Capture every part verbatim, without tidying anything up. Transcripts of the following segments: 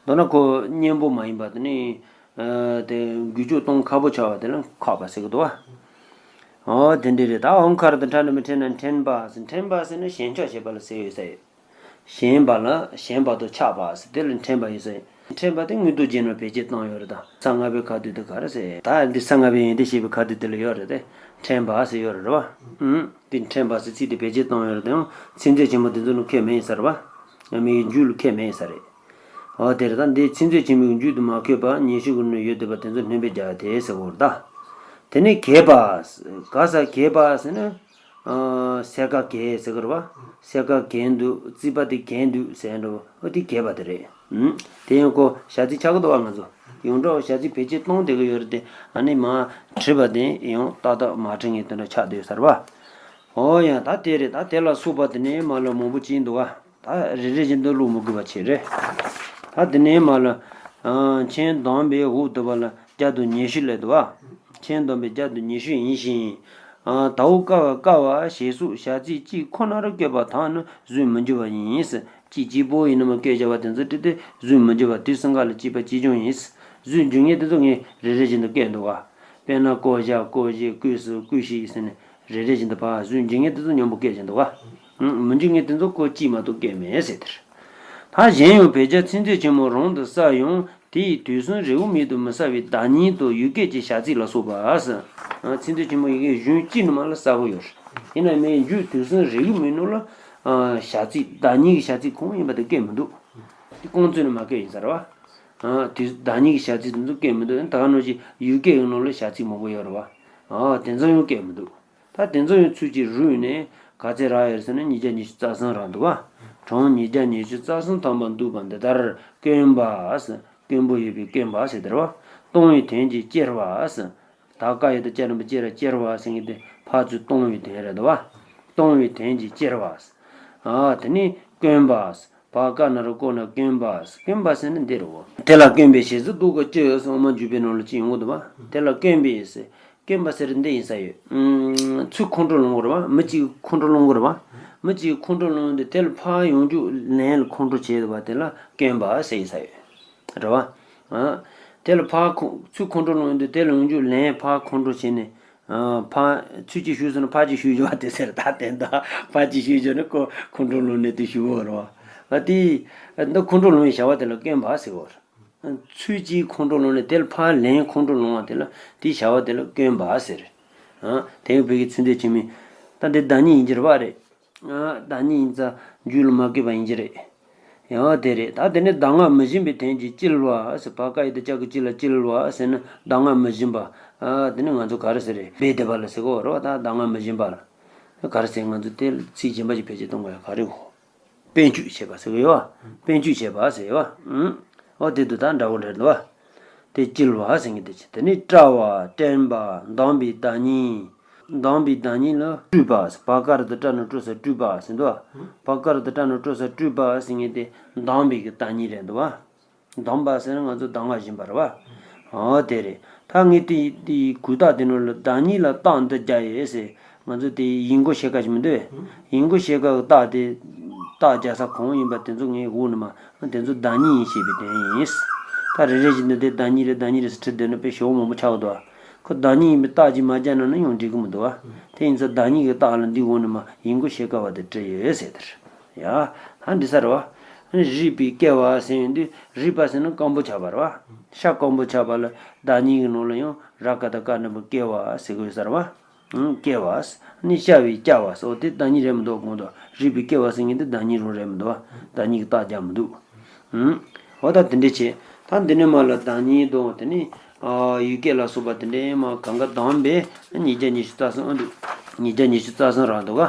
མདོར་ན་ཁོ་གཉེན་པོ་མ་ཡིན་པ་དེ་ནི། དེ་འགུལ་སྐྱོད་གཏོང་ཁག་པོ་ཆགས་པ་དེ་ལ་འཁག་པ་ཟེར་གི་འདུག་བ། འོ་དེ་འདྲ་རེད། ད་ཨོང་ཁ་ར་དང་ཁྲ་འགྲེང་བུ་འགྲེང་ན་འགྲེང་བ་ཟེར། འགྲེང་བ་ཟེར་ན་ཞེན་ཆགས་བྱེད་པ་ལ་ཟེར་ཡོད་ས་ཡོད། ཞེན་པ་ལ་ཞེན་པ་དང་ཆགས་པ་ཟེར་དེ་ལ་འགྲེང་བ་ཡོད་ས་ཡོད། འགྲེང་བ་དེ་མངོན་རྟོགས་རྒྱན་ནང་བེད་སྤྱོད་བཏང་ཡོད་རེད། ད་ས་ལྔ་པའི་ཁ་ཐུག་དེ་ག་རེ་ཟེར། ད་འདི་ས་ལྔ་པའི་ཡོན་ཏན་བཤད་པའི་ཁ་ཐུག་དེ་ལ་ཡོད་རེད་དེ། འགྲེང་བ་ཟེར་ཡོད་རེད་བ། ཨུམ། དེ་འགྲེང་བ་ཟེར་ཚིག་དེ་བེད་སྤྱོད་བཏང་ཡོད་རེད་དེ། ཡང་ཚིག་མཛོད་ཆེན་མོ་དེ་ཚོ་ནང་ཁོད་མེད་ཡིན་ས་རེད་བ། ང་མི་ཡི་རྒྱུད་ལ་ཁོད་མེད་ཡིན་ས་རེད། འོ་དེ་རེད། ད་འདི་ཚིག་མཛོད་ཆེན་མོའི་རྒྱུད་དུ་མ་འཁོད་པ་ཉེ་ཤོས་ཀྱི་ནང་ཡོད་བསྡད་པ་དེ་ཚོ་སྣོན་པས་རྒྱག་དེ་ཟེར་བ་རེད་ད། དེ་ནས་གད་པ། ག་ས་གད་པ་ཟེར་ན། ཨ། སེར་ཁ་གད་ཟེར་གི་རེད་བ། སེར་ཁ་གད་འདུག་རྩིག་པ་དེ་གད་འདུག་ཟེར་འགྲོ། འོ་དེ་གད་པ་དེ་རེད། ཨུམ། དེ་ཡང་ཁོ་བྱ་ཚིག་ཆགས་ཀྱི་འདུག་བ། ང་ཚོ་ཡོངས་གྲགས་བྱ་ཚིག་བེད་སྤྱོད་གཏོང་བསྡད་ཀྱི་ཡོད་རེད་དེ། ཨ་ནི་མར་བྲིས་པ་དེ་ཡང་ཏག་ཏག་མ་བྲིས་ངེས་དེ་འདྲ་ཆགས་བསྡད་ཡོད་ས་རེད་བ། འོ་ཡ། ད་དེ་རེད། ད་དེ་ལ་སོགས་པ་དེ་ནས་མར་ལ་མང་པོ་ཅིག་འདུག་བ། ད་རེ་རེ་བཞིན་དུ་ཀློག་མི་དགོས་པ་བྱས་རེད། ད་དེ་ནས་མར་ལ། ཨ། མཆན་གདམས་པའི་འོག་ཏུ་བ་ལ་བརྒྱ་དང་ཉི་ཤུ་སླེབས་འདུག་བ། མཆན་གདམས་པའི་བརྒྱ་དང་ཉི་ཤུ་ཡིན་ཞིང་། ཨ། དའོ་ཀ་བ་ཀ་བ་ཞེས་སོགས་བྱ་ཚིག་གཅིག་ཁོ་ན་རུ་བཀོད་པ་དག་ནི་བཟོས་མི་འགྱུར་བ་ཡིན། གཅིག་གཅིག་པོ་ཡིན་ན་མ་བཀོད་བྱ་བ་དེ་ཚོ་བྲིས་ཏེ་བཟོས་མི་འགྱུར་བ། དུས་སུ་འགའ་ལ་གཅིག་པ་གཅིག་རྐྱང་ཡིན། བཟོས་འགྱུར་ངེས་དེ་ཚོ་ངས་རེ་རེ་བཞིན་དུ་བཀོད་འདུག་བ། དཔེར་ན་ཀོ་བཞག་ཀོ་བཞེས་ཀོས་སུ་ཀོས་ཤིག་ཟེར་ནས། རེ་རེ་བཞིན་དུ་ཕར་བཟོས་འགྱུར་ངེས་དེ་ཚོ་མཉམ་པོ་བཀོད་བཞིན་འདུག་བ། ཨང་། མི་འགྱུར་ངེས་དེ་ཚོ་ཁོ་གཅིག་མ་གཏོགས་བཀོད་མེད་ཟེར་དེར། ད་གཞན་ཡང་བོད་རྒྱ་ཚིག་མཛོད་ཆེན་མོ་རང་དུ་གསལ་ཡང་དེའི་དུས་གསུམ་རེའུ་མིག་ཏུ་མི་གསལ་བའི་བརྡ་རྙིང་དང་ཡུལ་སྐད་ཀྱི་བྱ་ཚིག་ལ་སོགས་པ་ཟེར། ཨ། ཚིག་མཛོད་ཆེན་མོ་ཡི་གེ་གཞུང་གཅིག་ནང་མ་ལ་གསལ་པོ་ཡོད་རེད། ཡིན་ན་མི་འགྱུར་དུས་གསུམ་རེའུ་མིག་ནང་ལ། ཨ། བྱ་ཚིག་བརྡ་རྙིང་གི་བྱ་ཚིག་གང་ཡིན་པ་དེ་བཀོད་མི་འདུག་དེ་རྐང་བཙུན་ནས་མ་བཀོད་ཡིན་ས་རེད་བ། ཨ། དུས་བརྡ་རྙིང་གི་བྱ་ཚིག་དེ་ཚོ་བཀོད་མི་འདུག་ད་ག་ནང་བཞིན་ཡུལ་སྐད་ཀྱི་ནང་ལ་བྱ་ཚིག་མང་པོ་ཡོད་རེད་བ། ཨ། དེ་ཚོ་ཡང་བཀོད་མི་འདུག་ད་དེ་ཚོ་ཡང་ཚུལ་གྱིས་རུས་ནས་ག་ཚད་རག་ཡོད་ཟེར་ན་ཉིས་བརྒྱ་ཉི་ཤུ་རྩ་གསུམ་རག་འདུག་བ། གྲངས་ཉིས་བརྒྱ་ཉི་ཤུ་རྩ་གསུམ་ཐམ་པ་འདུས་པ་འདི་ལྟར་དཀོན་པ་ཟེར། དཀོན་པོ་ཡོད་པའི་དཀོན་པ་ཟེར་དེ་རེད་བ། སྟོང་པའི་དོན་གྱིས་སྐྱེར་བ་ཟེར། ད་ཀ་ཡོད་དོ་ཀ་ནས་སྐྱེར་ར་སྐྱེར་བ་ཟེར་མཁན་དེ་ཕར་ཚུར་སྟོང་པའི་དོན་རེད་འདུག་བ། སྟོང་པའི་དོན་གྱིས་སྐྱེར་བ་ཟེར། ཨ། དེ་ནི་དཀོན་པ་ཟེར། བ་ཀ་ན་རོ་ཀོ་ན་དཀོན་པ་ཟེར། དཀོན་པ་ཟེར་ན་འདི་རེད་བ། དེ་ལ་དཀོན་པའི་ཞེས་སུ་འདོགས་ཀྱི་ཅི་ཡོད་ཟེར་ཨོ་མ་འཇུག་པའི་ནང་ལ་ཅི་ཡོང་གི་འདུག་བ། དེ་ལ་དཀོན་པའི་ཟེར། དཀོན་པ་ཟེར་འདི་ཡིན་ས་ཡོད། ཨུམ། ཚུར་ཁོང་ཁྲོ་ལངས་གི་རེད་བ། མི་གཅིག་ཁོང་ཁྲོ་ལངས་གི་རེད་བ། མི་གཅིག་ཁོང་ཁྲོ་ལངས་ཏེ་དེ་ལ་ཕར་ཡོང་རྒྱུ་ལན་ལ་ཁོང་ཁྲོ་བྱས་འདུག་བ། དེ་ལ་དཀོན་པ་ཟེར་ཡིན་ས་ཡོད། རེད་བ། ཨ། དེ་ལ་ཕར་ཁོ་ཚུར་ཁོང་ཁྲོ་ལངས་ཏེ་དེ་ལ་ཡོང་རྒྱུ་ལན་ཕར་ཁོང་ཁྲོ་བྱས་ནས། ཨ། ཕར་ཚུར་གཅིག་གཞུས་སོང་ན་ཕར་གཅིག་གཞུས་རྒྱུ་བ་དེ་ཟེར། ད་དེ་འདྲ་ཕར་གཅིག་གཞུས་རྒྱུ་ནི་ཁོ་ཁོང་ཁྲོ་ལངས་ནས་དེ་གཞུ་བ་རེད་བ། ཨ། དེ་འདི་ཁོང་ཁྲོ་ལངས་པའི་བྱ་བ་དེ་ལ་དཀོན་པ་ཟེར་བ་རེད། ཚུར་གཅིག་ཁོང་ཁྲོ་ལངས་ནས་དེ་ལ་ཕར་ལན་ཁོང་ཁྲོ་ལངས་པ་དེ་ལ་དེའི་བྱ་བ་དེ་ལ་དཀོན་པ་ཟེར། ཨ། དེ་ཡང་བོད་ཀྱི་ཚིག་མཛོད་ཆེན་མོའི། ད་འདི་བརྡ་རྙིང་ཡིན་གྱི་རེད་བ། རེད། ཨ། བརྡ་རྙིང་ཡིན་ཙང་རྒྱུད་ལ་མ་བཀོད་པ་ཡིན་གྱི་རེད། ཡང་དེ་རེད། ད་དེ་ནས་གདམས་ངག་མི་བཞིན་པའི་དོན་གྱིས་སྐྱིལ་བ་ཟེར། བ་ཀ་ཡོད་དོ་ཀ་གི་སྐྱིལ་ལ་སྐྱིལ་བ་ཟེར་ན་གདམས་ངག་མི་བཞིན་པ། ཨ། དེ་ནི་ང་ཚོ་ག་རེ་ཟེར་རེད། སྦས་སྡོད་པ་ལ་ཟེར་གོ་རེད་བ། ད་གདམས་ངག་མི་བཞིན་པ་ལ་ག་རེ་ཟེར། ང་ཚོ་དེ་ཚིག་གཞན་པ་ཞིག་བེད་སྤྱོད་གཏོང་དགོས་ཡ་ག་རེ་ཡོད། དཔེ་འཇུག་བྱེད་པ་ཟེར་གི་ཡོད་བ། དཔེ་འཇུག་བྱེད་པ་ཟེར་ཡོད་བ། ཨང་། འོ་དེ་དུ་ད་འདྲ་བོ་འདྲ་འདུག་བ། དེ་སྐྱིལ་བ་ཟེར་མཁན་དེ་ཆེ། དེ་ནི་བཀྲ་བ། བཀྲེན་པ། གདམས་པའི་བརྡ་རྙིང་། གདམས་པའི་བརྡ་རྙིང་ལ་བཀྲུས་པ། བ་ཀ་ར་བཏགས་བཀྲ་ན་བཀྲུ་ས་བཀྲུས་པ་ཟེར་འདུག་བ། བ་ཀ་ར་བཏགས་བཀྲ་ན་བཀྲུ་ས་བཀྲུས་པ་ཟེར་མཁན་དེ་གདམས་པའི་གི་བརྡ་རྙིང་རེད་འདུག་བ། གདམས་པ་ཟེར་ན་ང་ཚོ་གདམས་ངག་སྦྱིན་པ་རེད་བ། འོ་དེ་རེད། ད་ངས་དེ་དེའི་གུས་རྟགས་དེ་ནང་ལ་བརྡ་རྙིང་ལ་རྟགས་འདི་རྒྱག་ཡོད་ཟེར། ང་ཚོ་དེ་ཡིག་མགོ་ཕྱེད་ཀ་ཞིག་མི་འདུག་བས། ཡིག་མགོ་ཕྱེད་ཀ་གི་རྟགས་དེ་རྟགས་རྒྱག་ས་གང་ཡིན་པ་དེ་ཚོ་ངས་འོག་ནས་མར་དེ་ཚོ་བརྡ་རྙིང་ཡིན་ཞེས་པའི་དོན་ཡིན། ད་རེ་རེ་བཞིན་དུ་དེ་བརྡ་རྙིང་རེད། བརྡ་རྙིང་རེད་ཟེར་ཁྲིད་བསྡད་ན་དཔེ་ཞེ་པོ་མང་པོ་ཆགས་འདུག་བ། ཁོ་བརྡ་རྙིང་ཡིན་པའི་རྟགས་ཅིག་མ་རྒྱག་ན་ནི་ཡང་འགྲིག་གི་མི་འདུག་བ། དེ་ཡིན་ཙང་བརྡ་རྙིང་གི་རྟགས་ལ་འདི་འོག་ནས་མར་ཡིག་མགོ་ཕྱེད་ཀ་བ་དེ་བྲིས་ཡོད་ཟེར་དེར། ཡ། ད་འདི་ས་རེད་བ། རུས་པའི་བསྐལ་བ་ཟེར་ཡོང་དུས་རུས་པ་ཟེར་ན་སྐམ་པོ་ཆགས་པ་རེད་བ། ཤ་སྐམ་པོ་ཆགས་པ་ལ་བརྡ་རྙིང་གི་ནང་ལ་ཡང་ར་ཀ་བཏགས་རྐ་ན་པ་བསྐལ་བ་ཟེར་གི་ཡོད་ས་རེད་བ། ཨང་། བསྐལ་བ་ཟེར་ནི་བསྐལ་བའི་བསྐལ་བ་ཟེར། འོ་དེ་བརྡ་རྙིང་རེད་མི་འདུག་གོང་དུ་རུས་པའི་བསྐལ་བ་ཟེར་མཁན་དེ་བརྡ་རྙིང་རང་རེད་མི་འདུག་བ། བརྡ་རྙིང་གི་རྟགས་རྒྱག་མི་འདུག་ཨང་། འོ་ད་དེ་འདྲ་བྱས། ད་འདི་ནས་མར་ལ་བརྡ་རྙིང་དང་དེ་ནས། ཨ། ཡུལ་སྐད་ལ་སོགས་པ་དེ་འདྲས་མར་གང་ག་གདམས་པས་ཉིས་བརྒྱ་ཉི་ཤུ་རྩ་གསུམ། ཨ། འདུག་ཉིས་བརྒྱ་ཉི་ཤུ་རྩ་གསུམ་རག་འདུག་ག་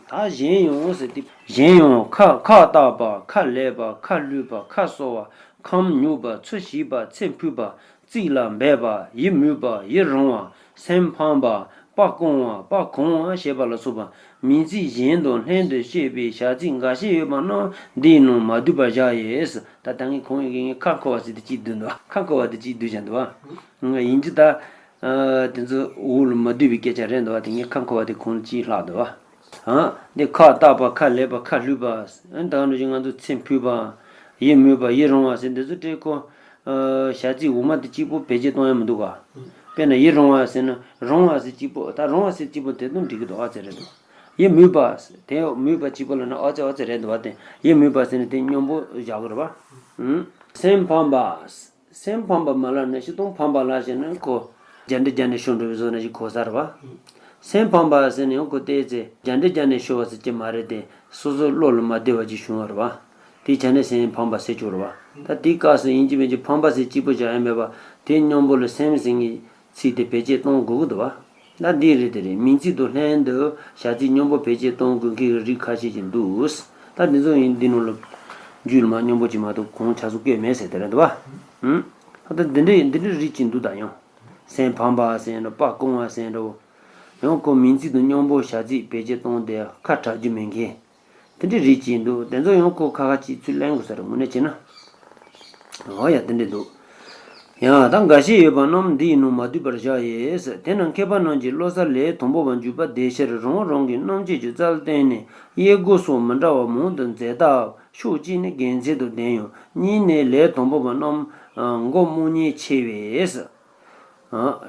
ད་གཞན་ཡང་ཟེར་ཏེ། གཞན་ཡང་ཁ་ཁ་བཏགས་པ། ཁ་ལས་པ། ཁ་བསླུས་པ། ཁ་གསོ་བ། ཁམས་མྱོས་པ། ཚུ་ཞིག་པ། ཚེ་འཕོས་པ། རྩིས་ལ་འབད་པ། ཡིད་མོས་པ། ཡིད་རངས་པ། སེམས་ཕངས་པ། པ་ཀོང་བ། པ་གོང་བ་ཞེས་པ་ལ་སོགས་པ་མིང་ཚིག་གཞན་དང་ལྷན་དུ་བཤད་པའི་བྱ་ཚིག་འགའ་ཤས་ཡོད་པ་རྣམས་འདིའི་ནང་མ་བསྡུས་པར་བཞག་ཡོད། ད་ལྟ་ངས་གོང་ཡོད་མཁན་ཁ་འཁོར་བ་ཟེར་དེ་གཅིག་བསྡུས་འདུག་ཁ་འཁོར་བ་དེ་གཅིག་བསྡུས་བཞག་འདུག་བ། ཡིན་གྱི་ད། ཨ། དེ་ཚོ་འོག་ལ་མ་བསྡུས་པའི་སྐད་ཆ་རེད་འདུག་བ། དེ་ངས་ཁ་འཁོར་བ་དེ་གོང་ལ་གཅིག་ལྷག་འདུག་བ། ཨ། འདི་ཁ་བཏགས་པ། ཁ་ལས་པ། ཁ་བསླུས་པ། ཨ། ད་ག་ནང་བཞིན་ང་ཚོ་ཚེ་འཕོས་པ། ཡིད་མོས་པ་ཡིད་རུང་བ་ཟེར་འདི་ཚོ་སྤྲད་ཁོ། བྱ་ཚིག་འོག་མ་དེ་གཅིག་པོ་བེད་སྤྱོད་གཏོང་ཡ་མི་འདུག་ག་དཔེར་ན་ཡིད་རུང་བ་ཟེར་ན་རུང་བ་ཟེར་གཅིག་པོ། ད་རུང་བ་ཟེར་གཅིག་པོ་དེ་དང་འགྲིག་གི་འདུག་ཨ་ཙི་རེད་འདུག་ཡིད་མོས་པ། དེ་མོས་པ་གཅིག་པོ་ལ་ན་ཨ་ཙི་ཨ་ཙི་རེད་འདུག་བ། དེ་ཡིད་མོས་པ་ཟེར་ན་དེ་སྙོམས་པོ་བཞག་གི་རེད་བ། སེམས་ཕམ་པ། སེམས་ཕམ་པ་མ་ལ་ནི་སྤྱིར་བཏང་ཕམ་པ་ལ་ཞེ་ན་ཁོ་རྒྱ་འདྲེ་རྒྱ་ནས་ཤོར་འགྲོ་བའི་བཟོ་ན་ཞིག་གོ་ས་རེད་བ། སེམས་ཕམ་པ་ཟེར་ནས་ཡང་ཁོ་བལྟས་ཚེ་རྒྱ་འདྲེ་རྒྱ་ནས་ཤོར་བ་ཟེར་གྱི་མ་རེད་དེ། སོ་སོ་བློ་ལ་མ་བདེ་བ་ཅིག་བྱུང་བ་རེད་བ། དེའི་ཆ་ནས་སེམས་ཕམ་པ་ཟེར་ཆོག་རེད་བ། ད་དེའི་སྐབས་སུ་ཡིན་གཅིག་མིན་གཅིག་ཕམ་པ་ཟེར་གཅིག་པོ་བཞག་ཡ་མེད་པ། དེ་སྙོམས་པོ་ལ་སེམས་ཟེར་མཁན་ཚིག་དེ་བེད་སྤྱོད་གཏོང་དགོས་ཀྱི་འདུག་བ། ད་འདི་རེད་དེ་རེད། མིང་ཚིག་དང་ལྷན་དུ་བྱ་ཚིག་སྙོམས་པོ་བེད་སྤྱོད་གཏོང་དགོས་མཁན་གྱི་རིགས་ཁ་ཤས་ཅིག་འདུག་ད་འདི་ཚོ་ཡིན་འདི་ནང་ལ་རྒྱུད་ལ་མ་སྙོམས་པོ་ཅིག་མ་གཏོགས་གང་ཆ་ཚང་བཀོད་མེད་ཟེར་དེ་རེད་འདུག་བ། ཨུམ། ད་ལྟ་འདི་འདྲའི་འདི་འདྲའི་རིགས་ཅིག་འདུག་ད་ཡང་། སེམས་ཕམ་པ་ཟེར་འདྲ། སྤ་བཀོང་བ་ཟེར་འདྲ། ཡང་ཁོ་མིང་ཚིག་དང་སྙོམས་པོ་བྱ་ཚིག་བེད་སྤྱོད་གཏོང་དེ་ཁ་གྲག་རྒྱུ་མེད་མཁན། དེ་འདྲའི་རིགས་ཅིག་འདུག་དེ་ཚོ་ཡང་ཁོ་ཁ་ཁ་ཅིག་ཚུར་ལེན་དགོས་ས་རེད་དངོས་གནས་བྱས་ན། འོ་ཡ་དེ་འདྲ་འདུག་ཡང་ད་འགའ་ཤས་ཡོད་པ་རྣམས་འདི་ཡི་ནང་མ་འདུས་པར་བཞག་ཡས། དེ་རྣམས་མཁས་པ་རྣམས་ཀྱིས་བློ་གསར་ལས་དང་པོ་པ་འཇུག་པ་བདེ་ཕྱིར་རང་རང་གི་རྣམ་དཔྱོད་ཀྱི་རྩལ་བརྟེན་ནས་དབྱེ་སྒོ་སོགས་མི་འདྲ་བ་མང་དུ་མཛད་སྟབས་ཕྱོགས་གཅིག་ནས་དགེ་མཚན་དུ་ལྡན་ཡང་གཉིས་ནས་ལས་དང་པོ་པ་རྣམས་མགོ་རྨོངས་ཉེན་ཆེ་བས།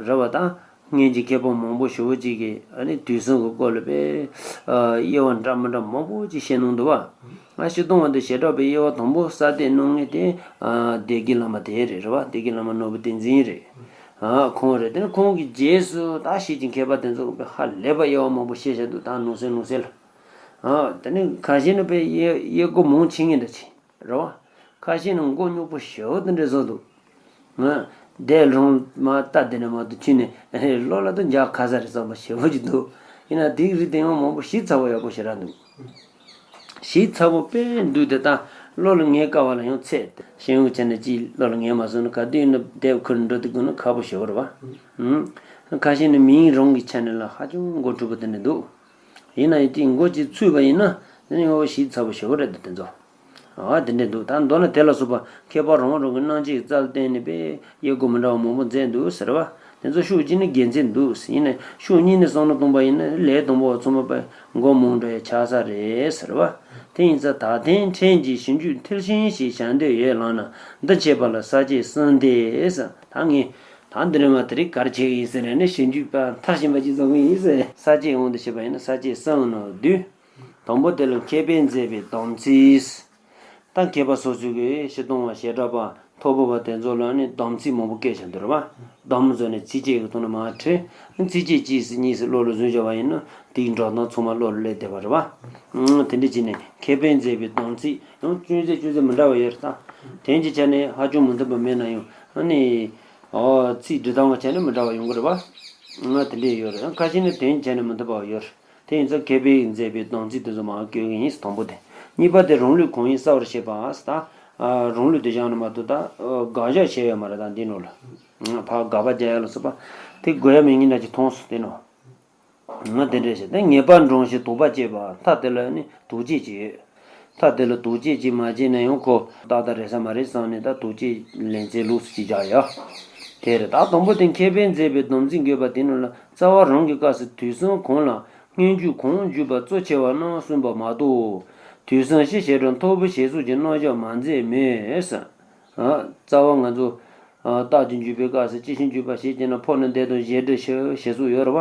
རེད་བ། ད་སྔོན་གྱི་མཁས་པ་མང་པོ་ཞེ་པོ་ཅིག་གིས་ཨ་ནི་དུས་གསུམ་གྱི་སྐོར་ལ་དཔེ་དབྱེ་བ་འདྲ་མི་འདྲ་མང་པོ་ཅིག་བཤད་གནང་འདུག་བ། ང་སྤྱིར་བཏང་བ་འདི་བྱེ་བྲག་པའི་དབྱེ་བ་དང་པོ་གསལ་བཏབ་གནང་མཁན་དེ་སྡེ་དགེ་བླ་མ་དེ་རེད། རེད་བ། སྡེ་དགེ་བླ་མ་ནོར་བུ་བསྟན་འཛིན་རེད། ཁོང་རེད། དེ་ནས་ཁོང་གི་རྗེས་སུ་ད་ཕྱིས་ཀྱི་མཁས་པ་དེ་ཚོ་གིས་ཧ་ལས་པ་དབྱེ་བ་མང་པོ་བཤད་བཞག་འདུག་ད་ནང་གསེས་ནང་གསེས་ལ། དེ་ནས་ཁ་ཤས་ནི་དཔེ་དབྱེ་དབྱེ་སྒོ་མང་ཆེ་ངེས་འདྲ་ཆེ། རེད་བ། ཁ་ཤས་ནི་མགོ་རྙོག་པོ་ཞེ་པོ་དེ་འདྲ་བཟོ་འདུག་ང་དེ་རང་མ་ལྟ་དེ་འདྲ་མ་གཏོགས་ཁྱོན་ནས་བློ་ལ་དུ་འཇགས་ཁ་ས་རེད་བསམ་པ་ཞེ་པོ་ཅིག་འདུག་ཡིན་ན་དེའི་རིགས་དེ་ཡང་མང་པོ་ཞིབ་ཚགས་པོ་ཡག་པོ་ཞེ་དྲག་འདུག་ཞིབ་ཚགས་པོ་དཔེ་འདུག་དེ་ད་བློ་ལ་ངེས་དཀའ་བ་ལ་ཡང་ཚད་ཤེས་ཡོན་གྱི་ཆ་ནས་ཅིག་བློ་ལ་ངེས་མ་སོང་ན་ག་དུས་ཡིན་ན་དེབ་ཁུར་འགྲོ་དུས་དགོས་ན་ཁག་པོ་ཞེ་པོ་རེད་བ། ཁ་ཤས་ནི་མིང་རང་གི་ཆ་ནས་ལ་ཧ་ཅང་མགོ་འཁྲུག་པོ་དེ་འདྲ་འདུག་ཡིན་ན་ཡང་དེའི་མགོ་ཅིག་ཚུད་པ་ཡིན་ན་དེ་ནི་ཡང་ཞིབ་ཚགས་པོ་ཞེ་པོ་རེད་འདུག་དེ་ཚོ། ཨ་དེ་འདྲ་འདུག་ད་མདོར་ན་དེ་ལ་སོགས་པ་མཁས་པ་རང་རང་གི་རྣམ་དཔྱོད་རྩལ་བརྟེན་ནས་དཔེ་དབྱེ་སྒོ་མི་འདྲ་བ་མང་པོ་མཛད་འདུག་ཟེར་བ། དེ་ཚོ་ཕྱོགས་གཅིག་ནས་དགེ་མཚན་འདུག་ཡིན་ན་ཕྱོགས་གཉིས་ནས་བསམ་བློ་གཏོང་པ་ཡིན་ན་ལས་དང་པོ་བ་ཚང་མ་དཔེ་མགོ་རྨོངས་འདྲ་ཡ་ཆགས་ས་རེད་ཟེར་བ། དེ་ཡིན་ཙང་ད་ཐེངས་ཕྲན་གྱིས་ཞིབ་འཇུག་མཐིལ་ཕྱིན་ཞིག་བྱ་འདོད་ཡོད་ལབ་ན་འདི་བྱེད་པ་ལ་ས་བཅད་གསུམ་ལྡན་ཟེར། ད་ངས་ད་འདི་རེད་མ་དེ་རིགས་ག་རེ་བྱེད་ཀྱི་ཡིན་ཟེར་ནས་ཞིབ་འཇུག་པ་མཐར་ཕྱིན་པ་ཅིག་བཟོ་གི་ཡིན་ཟེར། ས་བཅད་དབང་དུ་བྱས་པ་ཡིན་ན་ས་བཅད་གསུམ་ནང་བསྡུས། དང་པོ་དེ་ལ་མཁས་པས་མཛད་པའི་སྡོམ་ཚིག་ད་མཁས་པ་སོ་སོ་གིས་སྤྱིར་བཏང་བ་བྱེ་བྲག་པ་མཐོ་པོ་བ་དེ་ཚོ་ལ་ནི་སྡོམ་ཚིག་མང་པོ་བཀོད་བཞག་འདུག་རེད་བ། སྡོམ་བཟོས་ནས་ཚིགས་བཅད་ཀྱི་ཐོག་ནས་མར་ཁྲིད། ཚིགས་བཅད་གཅིག་ཙམ་གཉིས་ཙམ་བློ་ལ་བཟུང་བཞག་པ་ཡིན་ན་དེའི་འགྲོ་སྟངས་ཚང་མ་བློ་ལ་སླེབས་བསྡད་པ་རེད་བ། དེ་འདྲ་བྱས་ནས་མཁས་པས་མཛད་པའི་སྡོམ་ཚིག་ཡང་ཅུང་ཟད་ཅུང་ཟད་མི་འདྲ་བ་ཡོད་རེད་ད། དོན་གྱི་ཆ་ནས་ཧ་ཅང་མི་མཐུན་པ་མེད་ན་ཡང་ཨ་ནི། ཨོ་ཚིག་འབྲི་སྟངས་ཀྱི་ཆ་ནས་མི་འདྲ་བ་ཡོང་གི་རེད་བ། ང་དེ་འདྲས་ཡོད་རེད། ཁ་ཤས་ནི་དོན་གྱི་ཆ་ནས་མི་མཐུན་པ་ཡོད་རེད། དེ་ཡིན་ཙང་མཁས་པས་མཛད་པའི་སྡོམ་ཚིག་དེ་ཚོ་མར་བཀོད་ཀྱི་ཡིན། དང་པོ་དེ། གཉིས་པ་དེ་རང་ལུགས་གང་ཡིན་གསལ་བར་བྱེད་པ་ཟེར་ད། རང་ལུགས་དེ་བཞག་ན་མ་གཏོགས་ད་དགག་བཞག་བྱས་ཡོད་མ་རེད་ད་འདི་ནང་ལ། ཕར་དགག་པ་རྒྱག་ཡ་ལ་སོགས་པ་དེ་དགོས་ཡ་མེད་ངེས་འདྲ་ཅིག་མཐོང་སོང་དེ་ནང་། ང་དེ་འདྲས་བྱས་ཏེ་ངེས་པ་འདྲོངས་ཤིང་དོགས་པ་སྐྱེས་པ་མཐའ་དེ་ལ་ནི་དོགས་གཅོད་ཅིག་ཡོད། མཐའ་དེ་ལ་དོགས་གཅོད་ཅིག་མ་བྱས་ན་ཡང་ཁོ་ཏག་ཏག་རེད་ས་མ་རེད་བསམ་ནས་ད་དོགས་གཅོད་ལེན་ཚེ་ལུགས་སུ་ཅིག་བཞག་ཡ། དེ་རེད། ད་དང་པོ་དེ་མཁས་པས་མཛད་པའི་སྡོམ་ཚིག་འགོད་པ་དེ་ནང་ལ་རྩ་བ་རང་གི་སྐབས་སུ་དུས་གསུམ་གང་ལ་སྔོན་འཇུག་གང་བརྗོད་པ་གཙོ་ཆེ་བ་རྣམས་གསུངས་པ་མ་གཏོགས། དུས་གསུམ་ཕྱི་ཞེས་གྲགས་མཐོ་པོ་ཞེས་སོགས་ཀྱི་རྣམ་གཞག་མ་མཛད་མོད། རྩ་བ་ང་ཚོ། རྟགས་ཀྱི་འཇུག་པའི་སྐབས་སུ་ཅི་ཕྱིར་འཇུག་པ་ཞེས་བྱས་ན་ཕོ་ན་འདས་དང་གཞན་འབྲེལ་ཕྱིར་ཞེས་སོགས་ཡོད་རེད་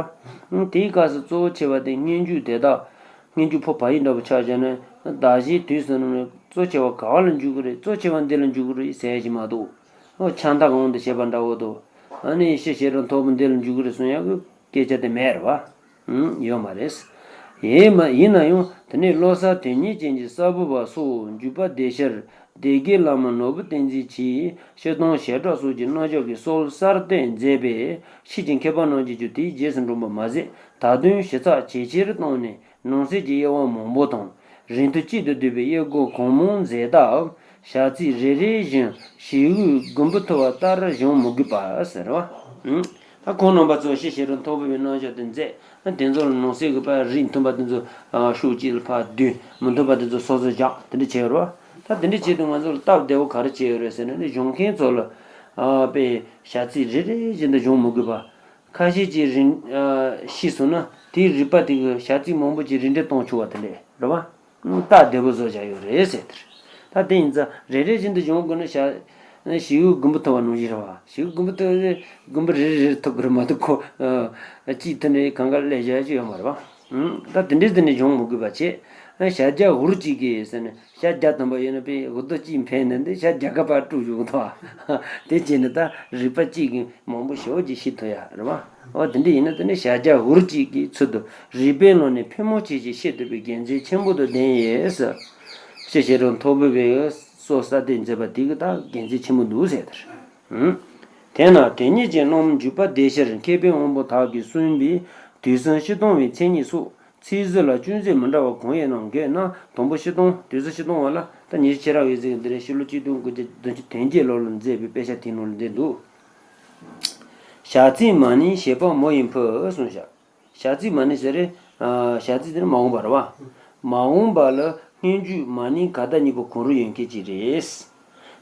བ། དེའི་སྐབས་སུ་གཙོ་བོ་ཆེ་བ་དེ་སྔོན་འཇུག་དེ་དག་སྔོན་འཇུག་ཕོ་བ་ཡིག་འདྲ་པོ་ཆགས་བྱས་ན་བདག་གཞན་དུས་སུ་ནི་གཙོ་ཆེ་བ་ག་བ་ལ་འཇུག་གི་རེད། གཙོ་ཆེ་བ་འདི་ལ་འཇུག་གི་རེད་ཟེར་ཞིག་མ་གཏོགས། ཆ་མཐའ་གང་དུ་བྱེད་པ་འདྲ་བོ་དང་། ཨ་ནི་ཕྱི་ཞེས་གྲགས་མཐོ་པོ་འདི་ལ་འཇུག་གི་རེད་གསུང་ཡག་གི་སྐད་ཆ་དེ་མེད་རེད་བ། ཡོད་མ་རེད། ཡིན་མ་ཡིན་ན་ཡང་དེ་ནས་བློ་གསར་དོན་གཉེར་ཅན་གྱི་གསར་བུ་བ་སོགས་འཇུག་པ་བདེ་ཕྱིར་སྡེ་དགེ་བླ་མ་ནོར་བུ་བསྟན་འཛིན་གྱིས་སྤྱིར་བཏང་བྱེ་བྲག་སོགས་ཀྱི་རྣམ་གཞག་གི་སྲོལ་གསར་གཏོད་མཛད་པས་ཕྱིས་ཀྱི་མཁས་པ་རྣམས་ཀྱིས་ཀྱང་དེའི་རྗེས་སུ་འབྲངས་པ་མ་ཟད་ད་དུང་ཞིབ་ཚགས་ཇེ་ཆེར་བཏང་ནས་ནང་གསེས་ཀྱི་དབྱེ་བ་མང་པོ་དང་རིང་ཐུང་གཅིག་ཏུ་བསྡུས་པའི་དབྱེ་སྒོ་གང་མང་མཛད་སྟབས་བྱ་ཚིག་རེ་རེ་བཞིན་ཞེ་དབུས་དགུན་འབུ་འཐུ་བ་ལྟར་སྦྱང་མི་དགོས་པ་ཟེར་བ། ད་ཁོང་རྣམ་པ་ཚོ་ཕྱི་ཞེས་གྲགས་མཐོ་པོ་བའི་རྣམ་གཞག་དེ་མཛད། དེ་ཚོ་ལ་ནང་གསེས་ཀྱི་པར་རིགས་མཐུན་པ་དེ་ཚོ་ཕྱོགས་གཅིག་ལ་ཕར་བསྡུས། མི་མཐུན་པ་དེ་ཚོ་སོ་སོར་བཞག་དེ་འདྲ་བྱས་ཡོད་རེད་བ། ད་དེ་འདྲ་བྱས་དུས་ང་ཚོ་ལ་སྟབས་བདེ་བོ་ག་རེ་བྱས་ཡོད་རེད་ཟེར་ན་ནི་སྦྱོང་མཁན་ཚོ་ལ་དཔེ་བྱ་ཚིག་རེ་རེ་བཞིན་དུ་སྦྱང་མི་དགོས་པ། ཁ་ཤས་ཀྱིས་རིགས་ཤེས་སོང་ན་དེའི་རིགས་པ་དེ་གི་བྱ་ཚིག་མང་པོ་ཅིག་རིགས་འགྲེ་གཏོང་ཆོག་པ་དེ་འདྲ་རེད་བ། སྟབས་བདེ་པོ་བཟོ་བྱ་ཡོད་རེད་ཟེར་དེར། ད་དེ་ཡིན་ཙང་རེ་རེ་བཞིན་དུ་སྦྱོང་དགོས་ན་ཞག་ཞེ་དགུ་དགུ་པོ་ཐུབ་པ་ནང་བཞིན་རེད་བ། ཞེ་དགུ་དགུ་པོ་ཐུབ་དགུ་པོ་རེ་རེ་རེ་ཐུབ་ཀྱི་རེད་མ་གཏོགས་ཁོ་གཅིག་ཐུབ་ནས་གང་ག་ལས་བྱ་ཅིག་ཡོད་མ་རེད་བ། ད་དེ་འདྲའི་དེ་ནས་སྦྱོང་མི་དགོས་པ་བྱས། ཞག་བརྒྱ་འུར་གཅིག་གིས་ཟེར་ནས་ཞག་བརྒྱ་ཐམ་པ་ཡོད་ན་པས་འུར་རྡོ་གཅིག་འཕེན་ནས་འདི་ཞག་བརྒྱ་ཀ་པར་དཀྲུག་བཞུགས་འདུག་བ། དེ་བྱས་ནས་ད་རིག་པ་གཅིག་གིས་མང་པོ་ཞེ་པོ་ཅིག་ཤེས་ཐུབ་ཡ་རེད་བ། འོ་དེ་འདྲ་ཡིན་ན་དེ་ནི་ཞག་བརྒྱ་འུར་གཅིག་གི་ཚུལ་དུ་རིག་པའི་ཀློང་ནས་ཕལ་མོ་ཆེ་ཞིག་ཤེས་ཐུབ་པའི་དགེ་མཚན་ཆེན་པོ་དང་ལྡན་ཡོད་ཟེར། ཤེས་བྱེད་རང་ཐོག་པོ་བའི་སོ་ས་དེ་མཛད་པ་དེ་གི་ད་དགེ་མཚན་ཆེན་པོ་འདུག་ཟེར་དེར། དེས་ན་དེ་ཉིད་ཀྱི་རྣམ་འཇུག་པ་བདེ་ཕྱིར་མཁས་པའི་དབང་པོ་དག་གིས་གསུངས་པའི་དུས་གསུམ་སྤྱི་སྟོང་བའི་མཚན་ཉིད་སོགས་ཚིག་ཟུར་ལ་ཅུང་ཟད་མི་འདྲ་བ་གང་ཡོད་ནམ་དགོས་ན། དང་པོ་སྤྱི་སྟོང་། དུས་གསུམ་སྤྱི་སྟོང་བ་ལ་ད་ཉི་ཤུ་ཕྱི་རབས་འོད་ཟེར་འདི་རེད། ཕྱི་ལོ་ཆིག་སྟོང་དགུ་བརྒྱ་བདུན་ཅུ་དོན་བརྒྱད་ལོ་ལ་མཛད་པའི་དཔེ་ཆ་དེའི་ནང་ལ་འདི་འདུག་ཞག་ཚིག་མ་ནིང་བྱེད་པ་མོ་ཡིས་འཕུལ་གསུངས་བཞག་ཞག་ཚིག་མ་ནིང་ཟེར་རེད། ཞག་ཚིག་དེ་ནི་མ་འོངས་པ་རེད་བ། མ་འོངས་པ་ལ་སྔོན་འཇུག་མ་ནིང་ག་ད་གཉིས་པོ་གང་རུང་ཡོད་མཁན་ཅིག་རེད།